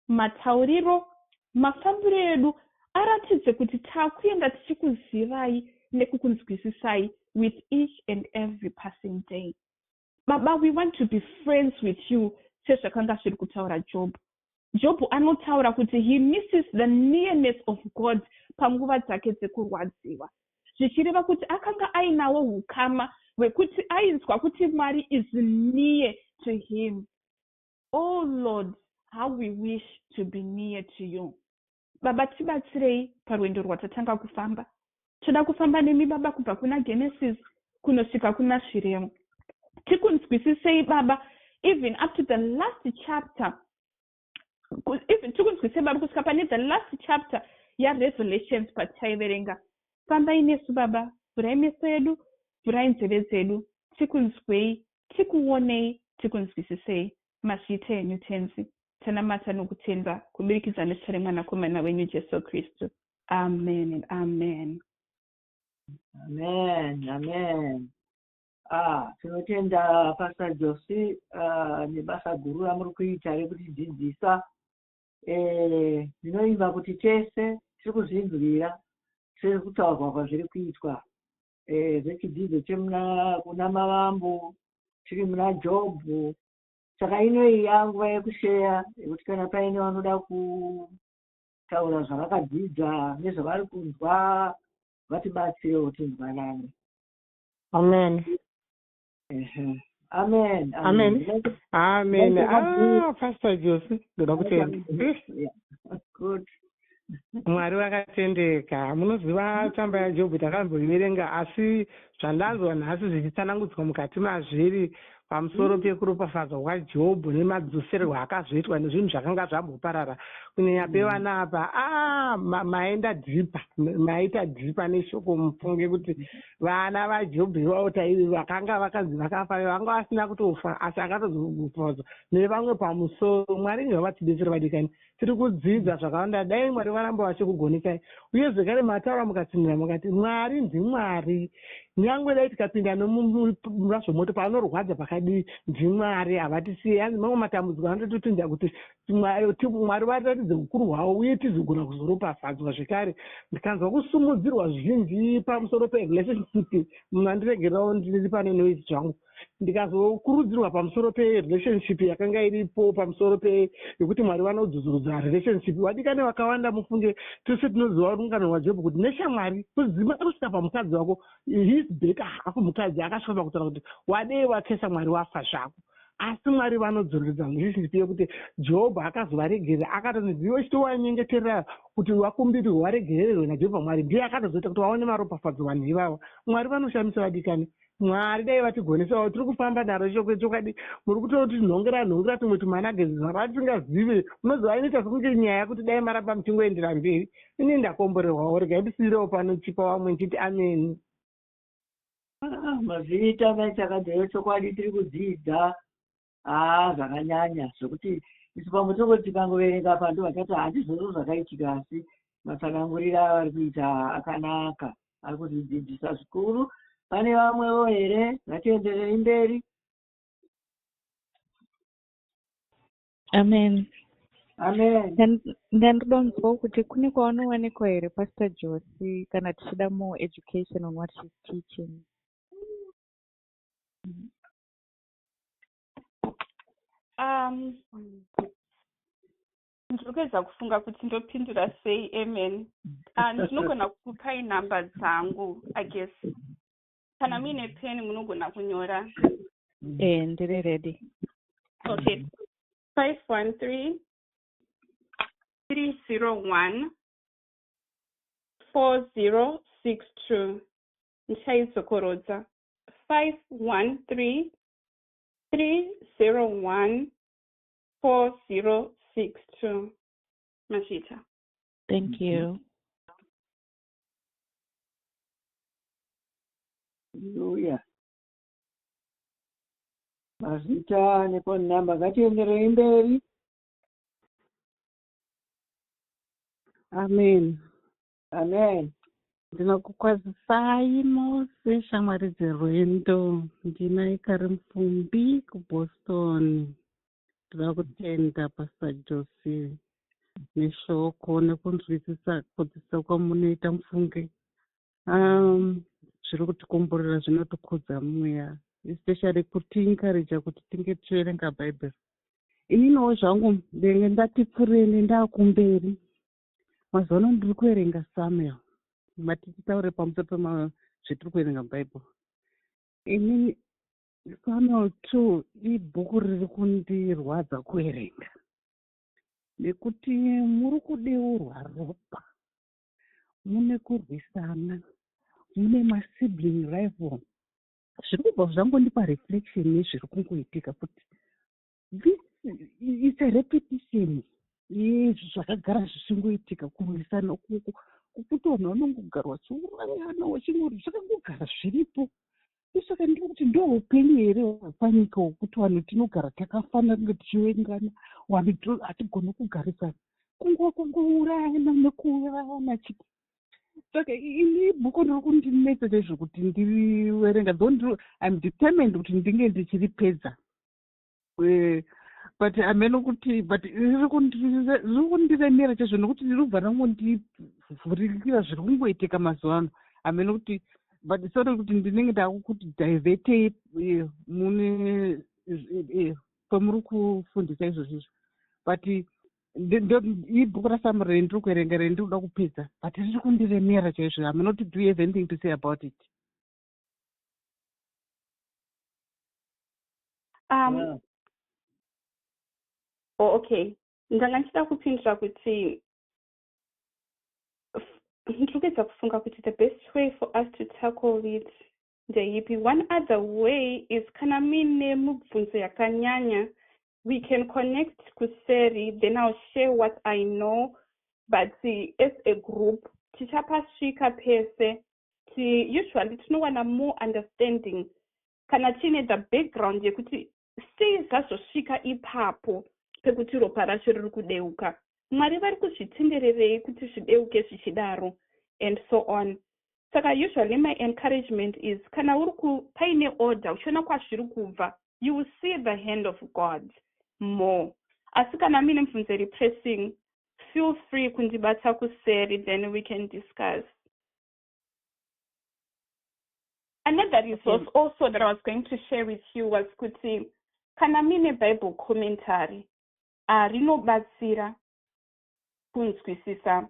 Speaker 1: matauriro, mafambiro edu aratidze kuti taakuenda tichikuzivai nekukunzwisisai with each and every passing day. Baba, we want to be friends with you, sezvakanga zviri kutaura Jobhu. Jobhu anotaura kuti he misses the nearness of God panguva dzake dzekurwadziwa, zvichireva kuti akanga ainawo ukama hwekuti ainzwa kuti Mwari is near to him. Oh Lord, how we wish to be near to you. Baba, tibatsirei parwendo rwatatanga kufamba. Toda kufamba nemi, Baba, kubva kuna Genesis kunosvika kuna Zvirevo. Tikunzwisisei, Baba, even up to the last chapter, even tikunzwisei, Baba, kusvika pane the last chapter yaRevelations pataiverenga. Fambai nesu, Baba. Vhurai meso edu, vhurai nzeve dzedu, tikunzwei, tikuonei, tikunzwisisei. Mazviita enyu, Tenzi. Tanamata nokutenda kuburikidza nezita remwanakomana wenyu Jesu Kristu. Amen and amen.
Speaker 3: Amen, amen. Ah, tinotenda Pastor Josi nebasa guru ramuri kuita rekutidzidzisa. Ndinoimba kuti tese tiri kuzvinzwira sekutaurwa kwazviri kuitwa zvechidzidzo chemuna kuna Mavambo, tiri muna Jobhu. Saka inoyi yanguva yekusheya, yekuti kana paine vanoda kutaura zvavakadzidza nezvavari kunzwa, vatibatsirewo tinzwanane.
Speaker 4: Amen.
Speaker 3: Ehe. Amen.
Speaker 4: Amen. Amen. Ah, Pastor Josi, ndoda kutenda.
Speaker 3: Yeah. Good.
Speaker 4: Mwari vakatendeka. Munoziva, tsamba yaJobhu takamboiverenga, asi zvandanzwa nhasi zvichitsanangudzwa mukati mazviri pamusoro pekuropafadzwa kwaJobhu nemadzosererwo akazoitwa nezvinhu zvakanga zvamboparara, kunyanya pevana apa, a maenda deeper, maita deeper neshoko. Mufunge kuti vana vaJobhu ivavo taivi vakanga vakanzi vakafa, vanga vasina kutofa, asi akatozopafadzwa nevamwe pamusoro. Mwari ngavatibetsere, vadikani. Tiri kudzidza zvakawanda. Dai Mwari varamba vachikugonesai. Uye zvekare mataura mukatsinhira, mukati Mwari ndiMwari, nyange dai tikapinda nomumazvomoto, panorwadza pakadii, ndiMwari, havatisiye. Hanzi mamwe matambudziko anototipinza kuti Mwari vatiratidze ukuru hwavo uye tizogona kuzoropafadzwa zvekare. Ndikanzwa kusumudzirwa zvizhinji pamusoro perelationship. Mandiregererawo, ndiri pane noise zvangu. Ndikazokurudzirwa pamusoro perelationship yakanga iripo, pamusoro peyekuti Mwari vanodzodzorudza relationship. Vadikani vakawanda, mufunge, tose tinoziva rungano rwaJobhu kuti neshamwari kudzima kusvika pamukadzi wako, his better half, mukadzi akasvika pakutaura kuti wadei wakesa Mwari wafa zvako. Asi Mwari vanodzoreredza relationship yekuti Jobho akazovaregerera, akatonzi iwe chitowanyengeterera kuti wakumbirirwe waregererwe naJehovha. Mwari ndiye akatozoita kuti vaone maropafadzo vanhu ivavo. Mwari vanoshamisa, vadikani. Mwari dai vatigonesawo. Tiri kufamba naro shoko chokwadi. Muri kutoti nhongera nhongera tumwe tumanagezi zvavatingazive. Unoziva, inoita sekunge nyaya yekuti dai maramba muchingoendera mberi. Ini ndakomborerwawo. Regai ndisiyirewo pano, chipa vamwe, ndichiti ameni.
Speaker 3: Ah, mazviita, maitakadzeyo. Chokwadi tiri kudzidza haa zvakanyanya, zvokuti isu pamwe tongoti tikangoverenga pa ndo vachati handizvozvo zvakaitika, asi matsananguriro avari kuita akanaka, ari kutidzidzisa zvikuru. Pane vamwewo here? Ngatienderei mberi.
Speaker 5: Amen.
Speaker 3: Amen.
Speaker 5: Ndandidonzwawo kuti kune kwavanowanikwa here, Pastor Josi, kana tichida more education on what she's teaching?
Speaker 1: Ndiri kuedza kufunga kuti ndopindura sei. Amen. Ndinogona kukupai nhamba dzangu, I guess. Kana muine peni munogona kunyora.
Speaker 5: Ndiri ready.
Speaker 1: Okay. 513 301 4062. Ndichaidzokorodza. 513 301 4062. Mazvita.
Speaker 5: Thank you.
Speaker 3: Haleluya. Mazvita nephone number. Ngatienderei mberi.
Speaker 6: Amen.
Speaker 3: Amen.
Speaker 6: Ndinokukwazisai mose shamwari dzerwendo. Ndina Ikari Mupfumbi kuBoston. Ndinoda kutenda Pastor Josie neshoko nekunzwisisa kudzidzisa kwamunoita mufunge. Zviri kutikomborera, zvinotikudza mweya, especially kutiencourage kuti tinge tichiverenga Bhaibheri. Ininiwo zvangu ndenge ndati pfureni ndaakumberi. Mazuva ano ndiri kuverenga Samuel. Mati titaure pamusoro pezvetiri kuverenga muBhaibheri. Inini Samuel 2 ibhuku riri kundirwadza kuverenga nekuti muri kudeurwa ropa, mune kurwisana, mune masibling rival. Zviri kubva zvangondipa reflection yezviri kungoitika kuti this, it's a repetition yezvi zvakagara zvichingoitika, kurwisana ukuku kukuti vanhu vanongogara vachiurayana, vachingori zvakangogara zviripo. Saka ndiri kuti ndo upenyu here hwepanyika hwokuti vanhu tinogara takafanira kunge tichivengana, vanhu hatigoni kugarisana, kunguva kungourayana nekuurayana chete? Saka ini bhuku riri kundinetsa chaizvo kuti ndiriverenga, though I'm determined kuti ndinge ndichiripedza, but hameno kuti, but riri kundiremera chaizvo nekuti riri kubva rangondivhurikira zviri kungoitika mazuva ano. Hameno kuti, but sorry kuti ndinenge ndakukuti divertei mune pamuri kufundisa izvozvo izvo, but ibhuku raSamuel rendiri kuverenga, rendiri kuda kupedza, but riri kundiremera chaizvo. Hameno kuti, do you have anything to say about it?
Speaker 1: Oh, okay. Ndanga ndichida kupindura kuti ndiri kuedza kufunga kuti the best way for us to tackle it ndeipi. One other way is kana muine mubvunzo yakanyanya, we can connect kuseri, then I'll share what I know. But as a group tichapasvika pese. Usually tinowana more understanding kana tiine the background yekuti sei zvazosvika ipapo pekuti ropa racho riri kudeuka, Mwari vari kuzvitendererei kuti zvideuke zvichidaro, and so on. Saka usually my encouragement is kana uri paine order, uchiona kwazviri kubva, you will see the hand of God more. Asi kana muine mubvunzo iri pressing, feel free kundibata kuseri, then we can discuss. Another resource also that I was going to share with you was kuti kana muine Bible commentary, rinobatsira kunzwisisa,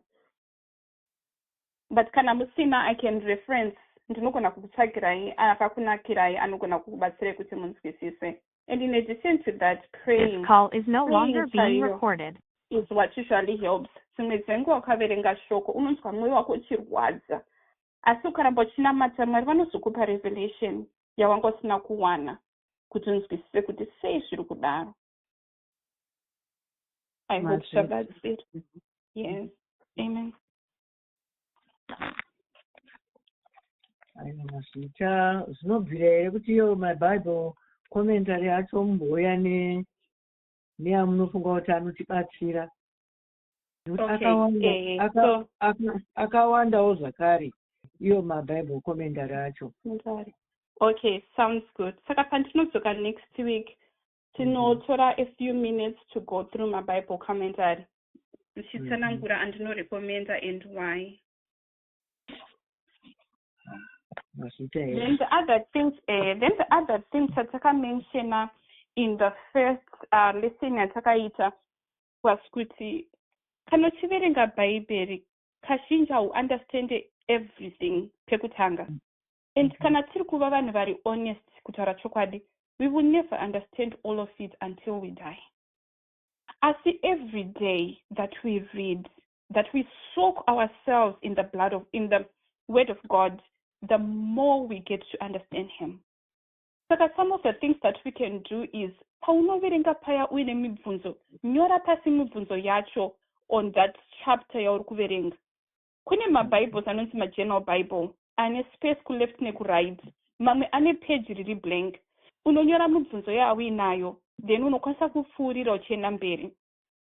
Speaker 1: but kana musina, I can reference, ndinogona kukutsvagirai akakunakirai anogona kukubatsirai kuti munzwisise. And in addition to that, praying.
Speaker 2: This call is no
Speaker 1: Praying
Speaker 2: longer being
Speaker 1: chaiyo
Speaker 2: recorded.
Speaker 1: Is what usually helps. Dzimwe dzenguva ukaverenga shoko unonzwa mwoyo wako uchirwadza, asi ukaramba uchinamata, Mwari vanozokupa revelation yawanga usina kuwana kuti unzwisise kuti sei zviri kudaro. I hope
Speaker 6: Mazvita.
Speaker 1: zvabatsira. Yes, amen.
Speaker 3: Aiwa, mazvita. Zvinobvira here kuti iyo maBible commentary acho mumbouya neamunofunga kuti anotibatsira? Nekuti
Speaker 1: Okay,
Speaker 3: akawanda,
Speaker 1: so
Speaker 3: akawandawo zvakare iyo maBible commentary acho.
Speaker 1: Okay, sounds good. Saka pandinodzoka next week, tinotora a few minutes to go through my Bible commentary, ndichitsanangura andinorecommenda and why.
Speaker 3: Mazvita here.
Speaker 1: Then the other things, then the other things tatakamenshena in the first lesson yatakaita was kuti kana uchiverenga Bhaibheri, kazhinji hauunderstande everything pekutanga. And kana tiri kuva vanhu vari honest, kutaura chokwadi, we will never understand all of it until we die. Asi every day that we read, that we soak ourselves in the blood of in the word of God, the more we get to understand him. Saka some of the things that we can do is, paunoverenga paya uine mibvunzo, nyora pasi mibvunzo yacho on that chapter yauri kuverenga. Kune maBibles anonzi majournal Bible, ane space kuleft nekuright, mamwe ane peji riri blank. Unonyora mibvunzo yauinayo, then unokwanisa kupfuurira uchienda mberi.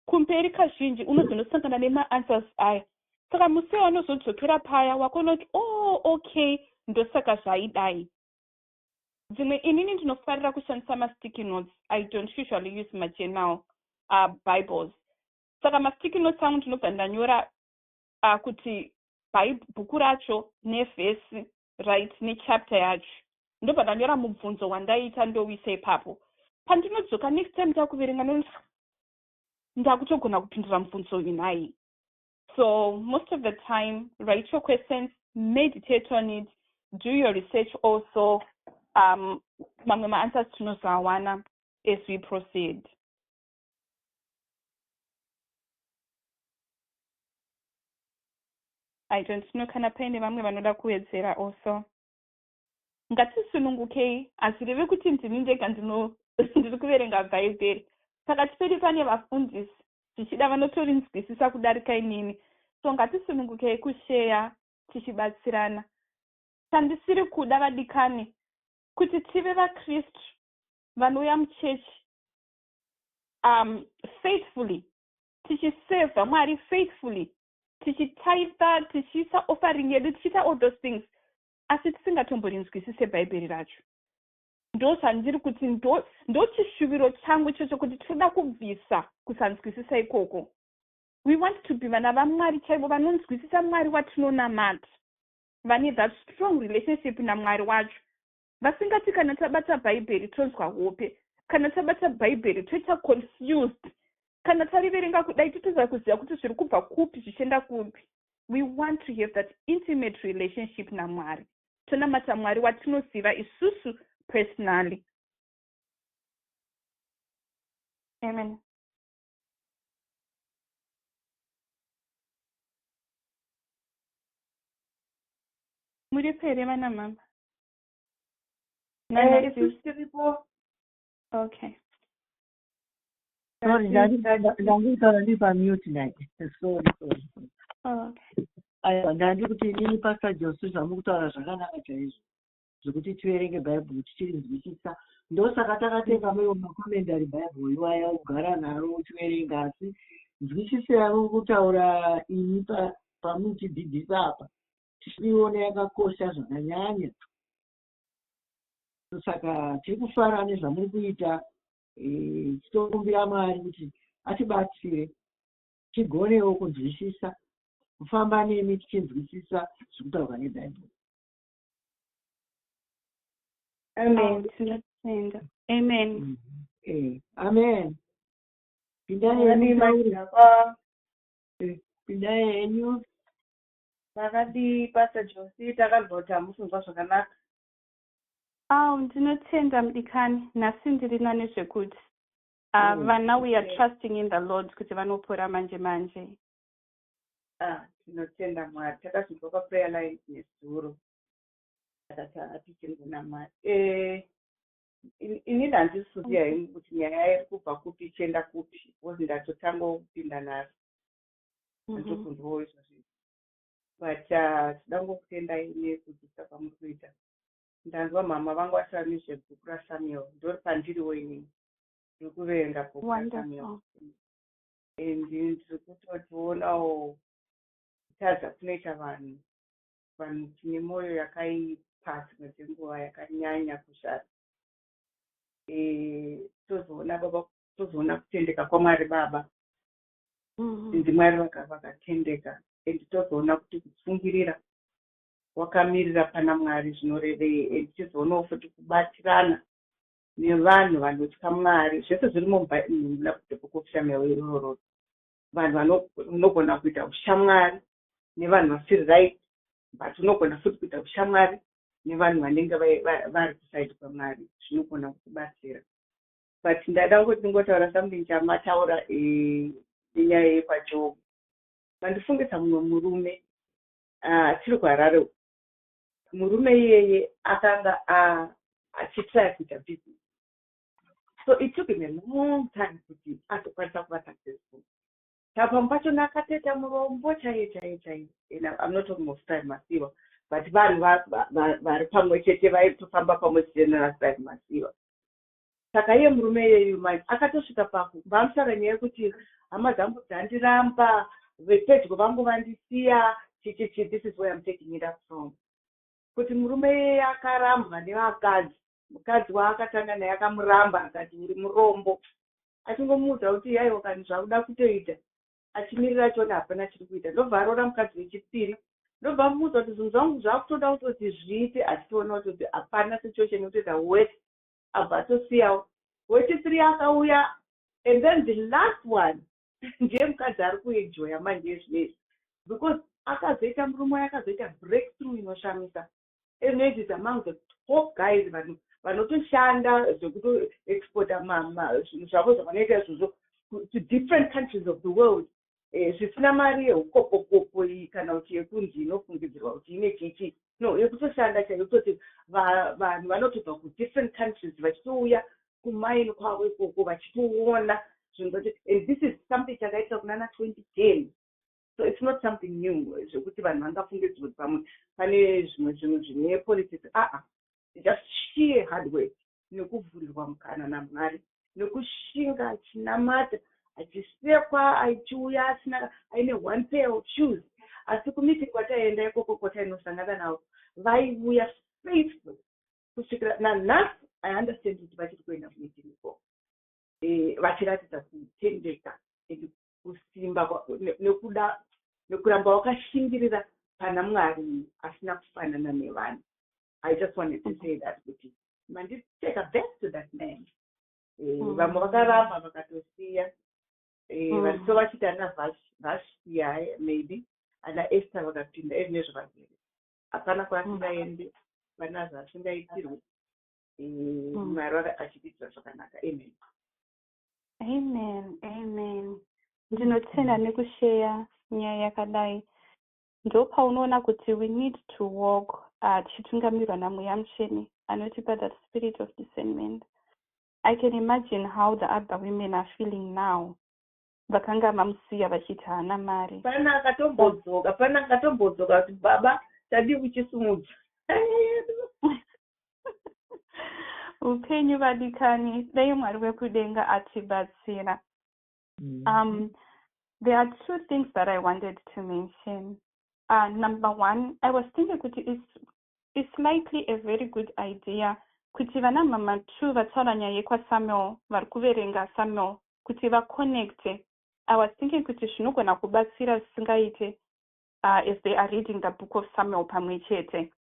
Speaker 1: Kumberi kazhinji unozonosangana nemaanswers aya. Saka musi waunozodzokera paya, wakuona kuti, "Oh, okay, ndosaka zvaidai." Dzimwe, inini ndinofarira kushandisa masticky notes. I don't usually use majournal Bibles. Saka masticky notes angu ndinobva ndanyora kuti bhuku racho nevhesi, right, nechapter yacho. Ndobva ndanyora mubvunzo wandaita, ndowisa ipapo. Pandinodzoka next time ndakuverenga, ndonoti ndakutogona kupindura mubvunzo uyu nhai. So most of the time, write your questions, meditate on it, do your research also. Mamwe maanswers tinozoawana as we proceed. I don't know kana paine vamwe vanoda kuwedzera also. Ngatisunungukei. Hazvireve kuti ndini ndega ndiri kuverenga Bhaibheri. Pakati pedu pane vafundisi, zvichida vanotorinzwisisa kudarika inini. So ngatisunungukei kusheya, tichibatsirana. Chandisiri kuda, vadikani, kuti tive vaKristu vanouya muchechi faithfully, tichisevha Mwari faithfully, tichitaitha, tichiisa offering yedu, tichiita all those things, asi tisingatomborinzwisise Bhaibheri racho. Ndo zvandiri kuti, ndo chishuviro changu ichocho, kuti tinoda kubvisa kusanzwisisa ikoko. We want to be vana vaMwari chaivo, vanonzwisisa Mwari watinonamata, vane that strong relationship naMwari wacho, vasingati kana tabata Bhaibheri tonzwa hope, kana tabata Bhaibheri toita confused, kana tariverenga kudai totoza kuziva kuti zviri kubva kupi zvichienda kupi. We want to have that intimate relationship naMwari. Tonamata Mwari watinoziva isusu personally. Amen. Muripo here, vana mama?
Speaker 7: Isusu tiripo.
Speaker 1: Okay.
Speaker 3: Sorry, ndangutaura ndiri pamute nai. Sorry, sorry.
Speaker 1: Oh, okay.
Speaker 3: Aiwa, ndandi kuti inini, Pastor Jose, zvamuri kutaura zvakanaka chaizvo, zvekuti tiverenge Bhaibheri tichirinzwisisa. Ndosaka takatenga maiwo macommentary Bible iwaya, kugara naro uchiverenga. Asi nzwisiso yavo kutaura imi pamuchidzidzisa apa, tichiiona yakakosha zvakanyanya. Saka tiri kufara nezvamuri kuita. Titokumbira Mwari kuti atibatsire tigonewo kunzwisisa, kufamba nemi tichinzwisisa zviri kutaurwa neBhaibheri.
Speaker 7: Amen.
Speaker 1: Tinotenda. Amen.
Speaker 3: Amen. Pindai henyu.
Speaker 7: Makadii?
Speaker 3: Mutaure.
Speaker 7: Majirapa.
Speaker 3: Pindai henyu.
Speaker 7: Makadii, Pastor Josi? Takanzwa kuti hamusi zvakanaka.
Speaker 1: Aw, ndinotenda, mudikani. Nhasi ndiri nani zvekuti vana, we are trusting in the Lord kuti vanopora manje manje.
Speaker 7: Ah, tinotenda Mwari. Takazvinzwa paprayer line nezuro, saka tichinzwa Mwari. Inini handisi kuziva hengu kuti nyaya iri kubva kupi ichienda kupi, because ndatotangawo kupinda nhasi. Handitokunzwawo izvozvi, but tinoda ngokutendai nekudzidzisa kwamuri kuita. Ndanzwa mama vangu vataura nezvebhuku raSamuel. Ndori pandiriwo inini, ndiri kuverenga bhuku raSamuel.
Speaker 1: Wonderful.
Speaker 7: And ndiri kutotionawo kutadza kunoita vanhu. Vanhu tine mwoyo yakaipa, dzimwe dzenguva yakanyanya kushata. Tozoona baba, tozoona kutendeka kwaMwari Baba. Ndimwari vakatendeka. And tozoona kuti kutsungirira wakamirira pana Mwari zvinorevei, and tizoonawo futi kubatirana. Nevanhu vanotya Mwari, zvese zviri muna The Book of Samuel irororo. Vanhu unogona kuita ushamwari nevanhu vasiri right, but unogona futi kuita ushamwari nevanhu vanenge vari kuside kwaMwari, zvinogona kukubatsira. But ndada kuti ndingotaura something chamataura nenyaya yekwaJob. Mandifungisa mumwe murume tiri kuHarare. Murume iyeye akanga achitry kuita business, so it took him a long time kuti azokwanisa kuva successful. Saka pamwe pachona akatoita murombo chaiye chaiye chaiye. And I'm not talking of Strive Masiyiwa, but vanhu vari pamwe chete, vaitofamba pamwe chete nanaStrive Masiyiwa. Saka iye murume iyeyu manje akatosvika paku vamutaura nyaya yekuti hama dzangu dzandiramba, vepedyo vangu vandisiya, chichichi. This is where I'm taking it up from, kuti murume iyeye akarambwa nevakadzi. Mukadzi waakatanga naye akamuramba, akati uri murombo, achingomuudza kuti yaiwa kani zvakuda kutoita, achimirira achiona hapana chiri kuita. Ndobva aroora mukadzi wechipiri, ndobva amuudza kuti zvinhu zvangu zvakutoda kutoti zviite, achitoona kutoti hapana situation yekutoita worse. Abva atosiyawo. Wechithree akauya, and then the last one ndiye mukadzi ari kuenjoya manje zvinezvi, because akazoita, murume waye akazoita breakthrough inoshamisa, and is among the top guys, vanhu vanotoshanda zvekutoexporta zvinhu zvavo zvavanoita izvozvo to different countries of the world, zvisina mari yeukopokopo iyi kana kuti yekunzi inofungidzirwa kuti ine chichi, no, yekutoshanda chaiyo, kutoti vanhu vanotobva kudifferent countries vachitouya kumaini kwavo ikoko vachitoona zvinhu zvacho. And this is something chakaitika kunana 2010, so it's not something new zvekuti vanhu vangafungidzwa kuti pamwe pane zvimwe zvinhu zvine politics. Aa, just sheer hard work nekuvhurirwa mukana naMwari, nekushinga achinamata, achisekwa, achiuya asina, aine one pair of shoes, asi kumeeting kwataienda ikoko, kwatainosangana navo, vaiuya faithful kusvikira nanhasi. I understand kuti vachiri kuenda kumeeting ikoko, vachiratidza kutendeka and kusimba nekuda nekuramba wakashingirira pana Mwari asina kufanana nevanhu. I just wanted to say that kuti manditake back to that man. Vamwe vakaramba vakatosiya, varito vachiti ana Vashti, maybe ana Esther vakapinda ezvinezvo vazere, hapana kwaasingaende, hapana zvaasingaitirwe. Mwari achitiitira zvakanaka. Amen.
Speaker 1: Amen, amen. Ndinotenda nekusheya nyaya yakadai. Ndopaunoona kuti we need to walk tichitungamirwa naMweya Mutsvene anotipa that spirit of discernment. I can imagine how the other women are feeling now, vakanga vamusiya vachiti haana mari.
Speaker 7: Pana akatombodzoka, pana akatombodzoka kuti baba, tadii kuchisimudza.
Speaker 1: Upenyu, vadikani, dai Mwari wekudenga atibatsira. There are two things that I wanted to mention. Number one, I was thinking kuti it's likely a very good idea kuti vana mama two vataura nyaya yekwaSamuel, vari kuverenga Samuel, kuti vaconnecte. I was thinking kuti zvinogona kubatsira zvisingaite as they are reading the Book of Samuel pamwe chete.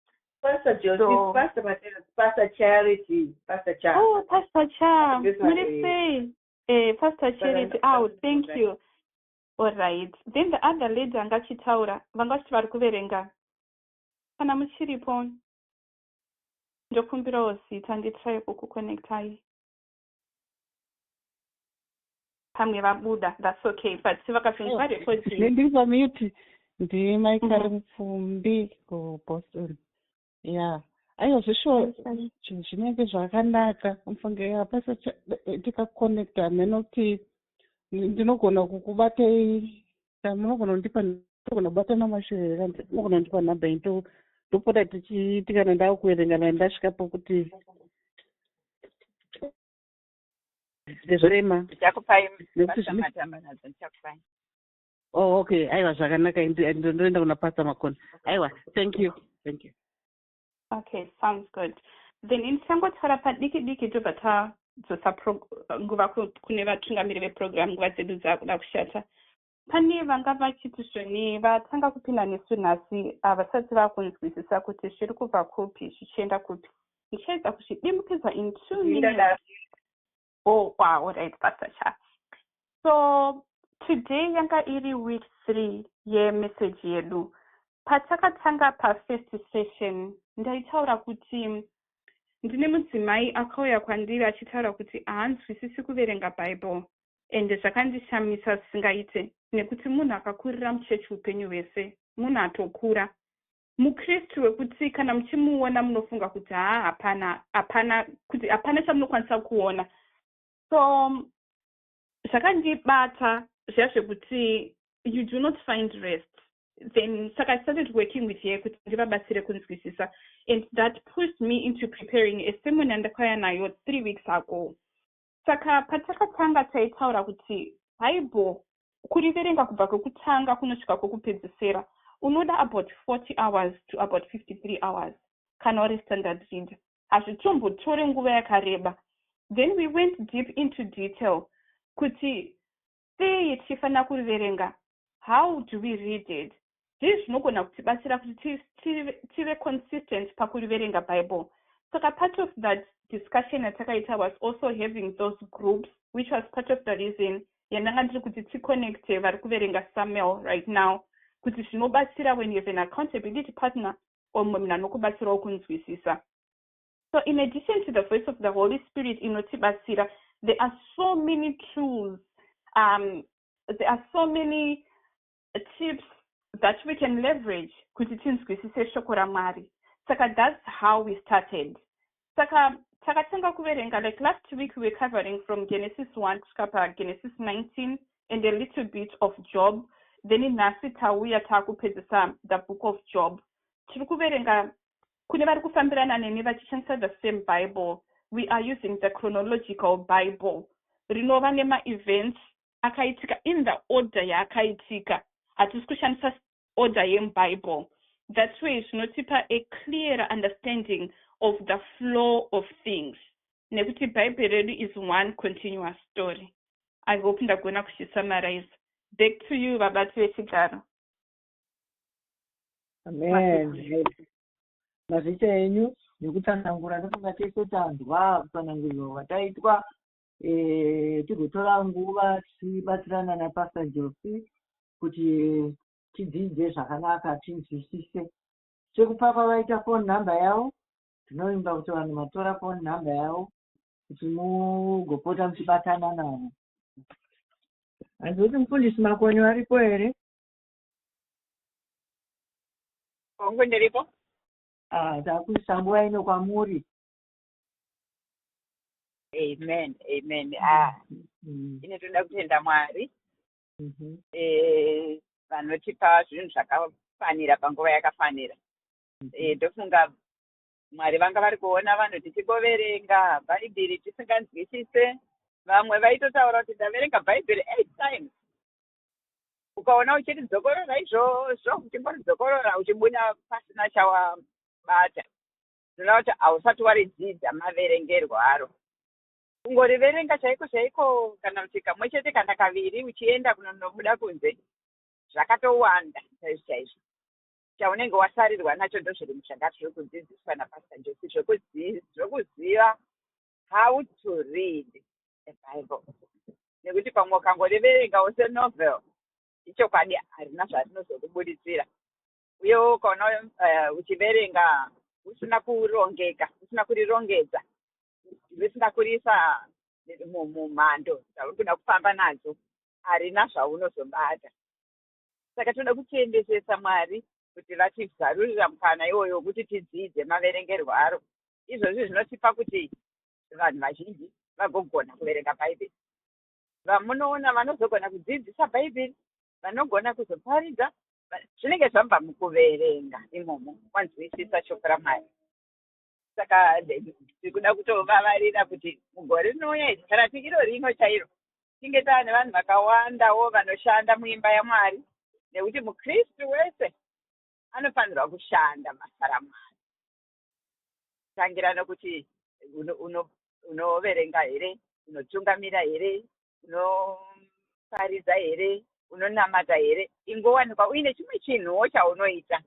Speaker 7: Pastor Joseph, Pastor Mateus, Pastor Charity, Pastor Cha.
Speaker 1: Oh, Pastor Cha,
Speaker 7: This one,
Speaker 1: muri sei? Pastor Charity, oh, thank you. All right. Then the other lady angachitaura, vanga vachiti vari kuverenga. Kana muchiripo, ndokumbirawo zita nditry kukuconnectai. Pamwe vabuda, that's okay. But vakazvinzwa recording.
Speaker 6: Ndiri pamute. NdiMaikari Mupfumbi kuBoston. Ya, aiwa, zveshuwa zvinenge zvakanaka mufunge hapasa tikaconnecta. Hameno kuti ndinogona kukubatei, munogona kundipa, ndogona kubata namashure here? Munogona kundipa nhamba iyi, ndopota tichiiti kana ndakuverenga, na ndasvika pokuti zvorema.
Speaker 8: Ndichakupai.
Speaker 6: Nekuti
Speaker 8: Pastor Matamba nadzo ndichakupai.
Speaker 6: Oh, okay, aiwa, zvakanaka. Ndoenda kuna Pastor Makoni. Aiwa, thank you, thank you.
Speaker 1: Okay, sounds good. Then ndichangotaura padiki diki, tobva tadzosa nguva kune vatungamiri veprogram. Nguva dzedu dzakuda kushata. Pane vanga vachiti zvoni vatanga kupinda nesu nhasi, havasati vakunzwisisa kuti zviri kubva kupi zvichienda kupi. Ndichaedza kuzvidimbukidza in 2 minutes. Oh wow, right, Pastor Cha. So today yanga iri week 3 yemessage yedu. Patakatanga pafirst session, ndaitaura kuti ndine mudzimai akauya kwandiri achitaura kuti haanzwisisi kuverenga Bible, ende zvakandishamisa zvisingaite, nekuti munhu akakurira muchechi upenyu hwese, munhu atokura, mukristu wekuti kana muchimuona munofunga kuti haa, hapana, hapana, kuti hapana chamunokwanisa kuona. So zvakandibata zviya zvekuti you do not find rest then. Saka I started working with her kuti ndivabatsire kunzwisisa, and that pushed me into preparing a sermon yandakauya nayo 3 weeks ago. Saka patakatanga taitaura kuti Bible kuriverenga kubva kwekutanga kunosvika kwekupedzisira unoda about 40 hours to about 53 hours kana uri standard reader. Hazvitombotore nguva yakareba. Then we went deep into detail kuti sei tichifanira kuriverenga, how do we read it, zvii zvinogona kutibatsira kuti tive consistent pakuriverenga Bible. Saka part of that discussion yatakaita was also having those groups, which was part of the reason yandanga ndiri kuti ticonnecte vari kuverenga Samuel right now, kuti zvinobatsira when you have an accountability partner or mumwe munhu anokubatsirawo kunzwisisa. So in addition to the voice of the Holy Spirit inotibatsira, there are so many tools, there are so many tips that we can leverage kuti tinzwisise shoko raMwari. Saka that's how we started. Saka takatanga kuverenga, like last week we were covering from Genesis 1 kusvika paGenesis 19 and a little bit of Job. Then nhasi tauya taakupedzisa the book of Job. Tiri kuverenga, kune vari kufambirana neni vachishandisa the same Bible, we are using the chronological Bible rinova nemaevents akaitika in the order yaakaitika. Hatisi kushandisa order yemuBible. That way zvinotipa a clearer understanding of the flow of things, nekuti Bhaibheri redu is one continuous story. I hope ndagona kuchisummarize. Back to you, vabati vechigaro.
Speaker 3: Amen. Mazita enyu nekutsanangura. Ndofunga tese tanzwa kutsanangurirwa kwataitwa. Tigotora nguva tichibatsirana naPastor Josi kuti tidzidze zvakanaka, tinzwisise. Sekupa kwavaita phone number yavo, tinovimba kuti vanhu matora phone number yavo kuti mugopota muchibatana navo. Hanzi kuti Mufundisi Makoni varipo here?
Speaker 8: Hongu, ndiripo.
Speaker 3: Ah, takuisa nguva ino kwamuri.
Speaker 8: Amen, amen. Ah, ine toda kutenda Mwari vanotipa zvinhu zvakafanira panguva yakafanira. Ndofunga Mwari vanga vari kuona vanhu tichingoverenga Bhaibheri tisinganzwisise. Vamwe vaitotaura kuti ndaverenga Bhaibheri eight times. Ukaona uchiridzokorora izvozvo, uchingoridzokorora, uchibuda pasina chawabata, zvoreva kuti hausati waridzidza maverengerwo aro. Kungoriverenga chaiko chaiko, kana kuti kamwe chete kana kaviri uchienda kunonobuda kunze, zvakatowanda chaizvo chaizvo. Chaunenge wasarirwa nacho ndozviri zvanga zviri kudzidziswa naPastor Josi, zvokuziva how to read the Bible, nekuti pamwe ukangoriverengawo senovel, ichokwadi harina zvarinozokubuditsira. Uyewo ukaona uchiverenga usina kurongeka, usina kurirongedza, usina kuriisa mumhando dzauri kuda kufamba nadzo, harina zvaunozobata. Saka toda kutendesesa Mwari kuti vatizarurira mukana iwoyo wekuti tidzidze maverengerwo aro. Izvozvi zvinotipa kuti vanhu vazhinji vagogona kuverenga Bhaibheri. Vamunoona vanozogona kudzidzisa Bhaibheri, vanogona kuzoparidza, zvinenge zvabva mukuverenga imomo, wanzwisisa shoko raMwari. Saka tiri kuda kutovavarira kuti mugore rinouya iri, kana ti iro rino chairo, tinge taane vanhu vakawandawo vanoshanda muimba yaMwari, nekuti mukristu wese anofanirwa kushanda basa raMwari, tangira nokuti unoverenga here, unotungamira here, unoparidza here, unonamata here. Ingowanikwa uine chimwe chinhuwo chaunoita,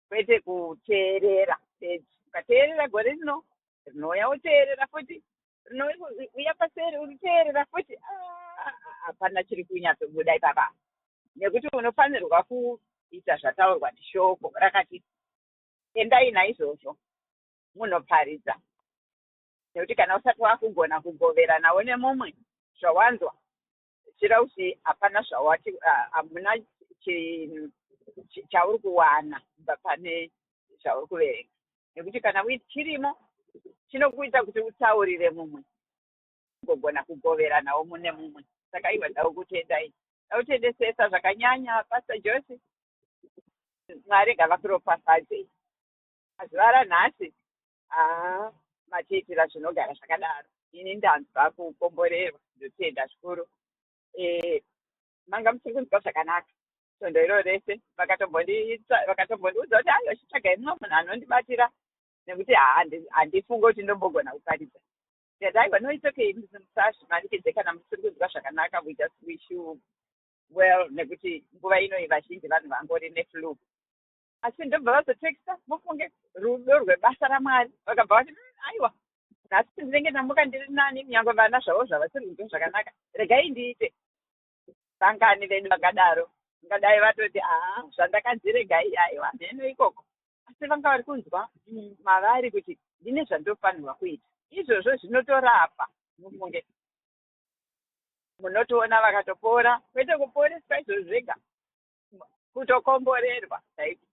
Speaker 8: kwete kuteerera bedzi. Ukateerera gore rino, Rinouya woteerera futi, rinouya paseri uriteerera futi. Ah, hapana chiri kunyatsobuda ipapa, nekuti unofanirwa kuita zvataurwa neshoko rakati endai naizvozvo munoparidza. Nekuti kana usati wakugona kugoveranawo nemumwe zvawanzwa, zvichireva kuti hapana zvawati, hamuna chinhu chauri kuwana kubva pane zvauri kuverenga. Nekuti kana chirimo chinokuita kuti utaurire mumwe, ugogona kugoveranawo mune mumwe. Saka iwe, ndakutendai, ndakutendesesa zvakanyanya, Pastor Josi. Mwari ngavakuropafadzei mazuva ranhasi. Haa, matiitira zvinogara zvakadaro. Ini ndanzwa kukomborerwa, ndotenda zvikuru. Manga musiri kunzwa zvakanaka svondo iro rese, vakatombondiudza kuti aiwa, chitsvagai mumwe munhu anondibatira, nekuti handifungi kuti ndombogona kuparidza. Ndikati aiwa, no, it's okay, musazvimanikidze kana musiri kunzwa zvakanaka. We just wish you well, nekuti nguva ino vazhinji vanhu vangori neflu. Asi ndobva vazotexta, mufunge rudo rwebasa raMwari, vakabva vati, aiwa, nhasi ndinenge ndamuka ndiri nani, nyange vana zvavo zvavasiri kunzwa zvakanaka, regai ndiite." Vangani vedu vakadaro? Ngadai vatoti, "Haa, zvandakanziregai, aiwa, mheno ikoko." Asi vanga vari kunzwa mavari kuti ndine zvandofanirwa kuita. Izvozvo zvinotorapa, mufunge. Munotoona vakatopora, kwete kuporeswa izvozvo zvega, kutokomborerwa chaiko.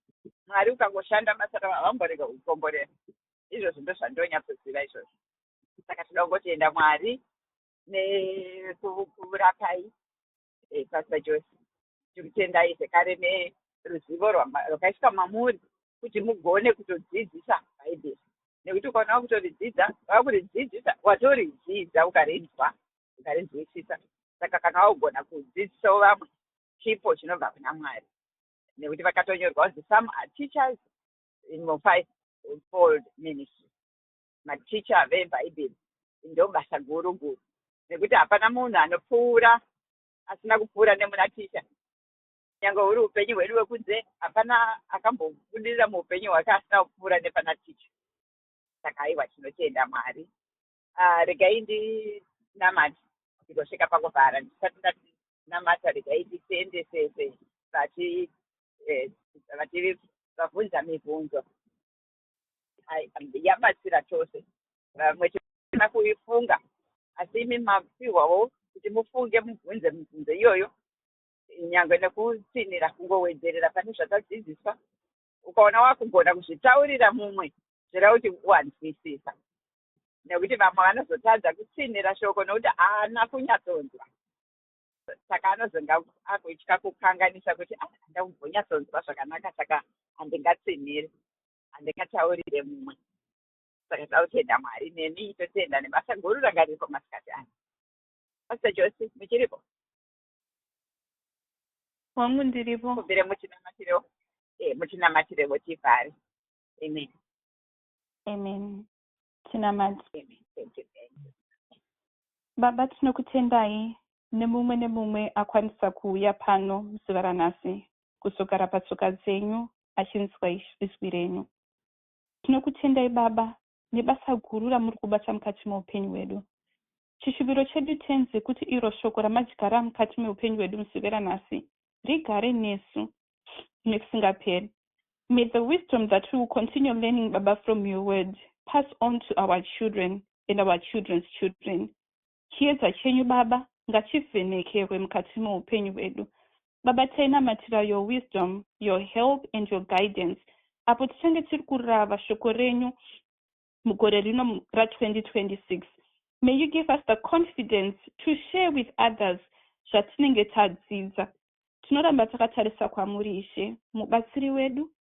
Speaker 8: Mwari ukangoshanda basa ravo, havamborega kukomborera. Izvozvo ndozvandonyatsoziva izvozvo. Saka toda kungotenda Mwari nekurapai, Pastor Jose. Tikutendai zvekare neruzivo rwakaiswa mamuri kuti mugone kutodzidzisa Bhaibheri, nekuti ukaona wakutoridzidza, wakuridzidzisa, watoridzidza, ukarinzwa, ukarinzwisisa. Saka kana wakugona kudzidzisawo vamwe, chipo chinobva kuna Mwari, nekuti vakatonyorwa kunzi some are teachers in five fold ministry. Maticha vebhaibheri ndo basa guru guru, nekuti hapana munhu anopfuura asina kupfuura nemuna ticha. Nyange huri upenyu hwedu hwekunze, hapana akambobudirira muupenyu hwake asina kupfuura nepana ticha. Saka aiwa, tinotenda Mwari. Regai ndinamate ndigosvika pakuvhara. Ndisati ndatinamata, regai nditendesese vati vati vabvunza mibvunzo. Yabatsira chose. Vamwe tisina kuifunga, asi imi mapiwawo kuti mufunge, mubvunze mibvunzo iyoyo, nyange nekutsinira, kungowedzerera pane zvatadzidziswa. Ukaona wakugona kuzvitaurira mumwe, zvireva kuti wanzwisisa, nekuti vamwe vanozotadza kutsinira shoko nekuti haana kunyatsonzwa. Saka anozonga akutya kukanganisa kuti, "Ah, handambonyatsonzwa zvakanaka, saka handingatsiniri, handingataurire mumwe." Saka tautenda Mwari nemi, totenda nebasa guru ranga riripo masikati ano. Pastor Jose, muchiripo?
Speaker 1: Wangu, ndiripo.
Speaker 8: Kubvire muchinamatirewo, muchinamatirewo tivhare. Amen.
Speaker 1: Amen. Tinamati.
Speaker 8: Amen. Thank you, thank you.
Speaker 1: Baba, tinokutendai nemumwe nemumwe akwanisa kuuya pano muzuva ranhasi kuzogara patsoka dzenyu achinzwa izwi renyu. Tinokutendai, Baba, nebasa guru ramuri kubata mukati meupenyu hwedu. Chishuviro chedu, Tenzi, kuti iro shoko ramadyara mukati meupenyu hwedu muzuva ranhasi rigare nesu nekusingaperi. May the wisdom that we will continue learning, Baba, from your word pass on to our children and our children's children. Chiedza chenyu, Baba, ngachivhenekerwe mukati meupenyu hwedu. Baba, tainamatira your wisdom, your help and your guidance apo tichange tiri kurava shoko renyu mugore rino ra2026. May you give us the confidence to share with others zvatinenge tadzidza. Tinoramba takatarisa kwamuri, Ishe, mubatsiri wedu,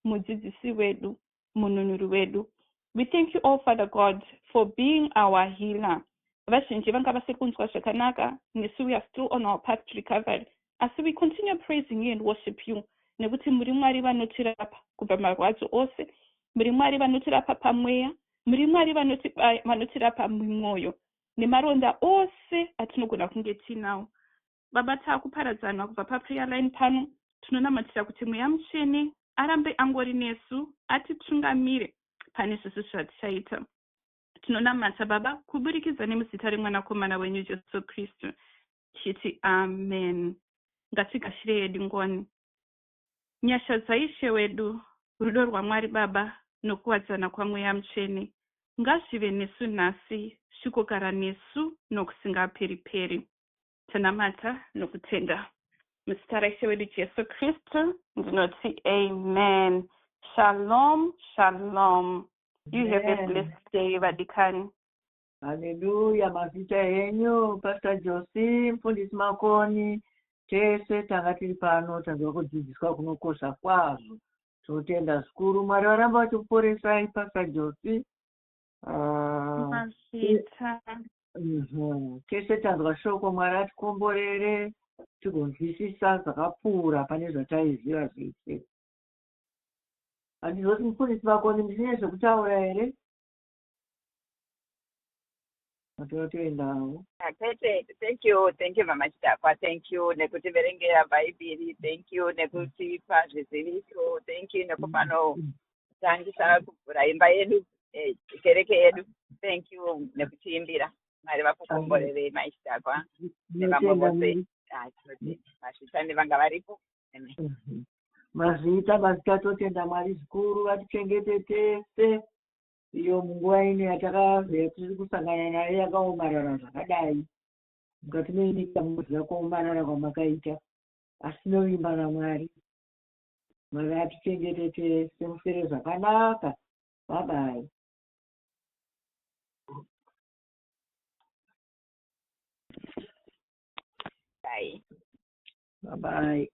Speaker 1: mudzidzisi wedu, mununuri wedu. We thank you all, Father God, for being our healer. Vazhinji vanga vasiri kunzwa zvakanaka, nesu we are still on our path to recovery, asi we continue praising you and worship you, nekuti muri Mwari vanotirapa kubva marwadzo ose, muri Mwari vanotirapa pamweya, muri Mwari vanotirapa mumwoyo nemaronda ose atinogona kunge tiinawo. Baba, taakuparadzana kubva paprayer line pano. Tinonamatira kuti Mweya Mutsvene arambe angori nesu, atitungamire pane zvese zvatichaita. Tinonamata Baba kuburikidza nemuzita remwanakomana wenyu Jesu Kristu tichiti amen. Ngatigashire hedu ngoni. Nyasha dzaIshe wedu, rudo rwaMwari Baba nokuwadzana kwaMweya Mutsvene ngazvive nesu nhasi zvikogara nesu nokusingaperi-peri. Tanamata nokutenda. Muzita raIshe wedu Jesu Kristu ndinoti amen. Shalom, shalom. You have a
Speaker 3: Amen.
Speaker 1: blessed day vadikani.
Speaker 3: Haleluya, mazita henyu Pastor Josi, Mufundisi Makoni, tese tanga tiri pano tanzwa kudzidziswa kunokosha kwazvo. Tinotenda zvikuru. Mwari varamba vachikuporesai Pastor Josi. Ah,
Speaker 1: Mazvita.
Speaker 3: Tese tanzwa shoko, Mwari atikomborere tigonzwisisa zvakapfuura pane zvataiziva zvese. Handizoti Mufundisi Makoni muchine zvekutaura here? Matotoendawo.
Speaker 8: Kwete, thank you, thank you Mama Chidakwa, thank you nekutiverengera Bhaibheri, thank you nekutipa zviziviso, thank you nekupanotangisa kuvhura imba yedu, kereke yedu, thank you nekutiimbira. Mwari vakukomborerei Mai Chidakwa nevamwe vose. Ah, tinotenda. Mazvita nevanga varipo. Amen.
Speaker 3: Mazvita, mazvita, totenda Mwari zvikuru vatichengete tese iyo munguva ino yatiri kusangana nayo yakaomarara zvakadai. Mukati menyika munoziva kuomarara kwamakaita, asi tinovimba naMwari. Mwari atichengete tese, muswere zvakanaka. Bye bye.
Speaker 8: Bye.
Speaker 3: Bye bye.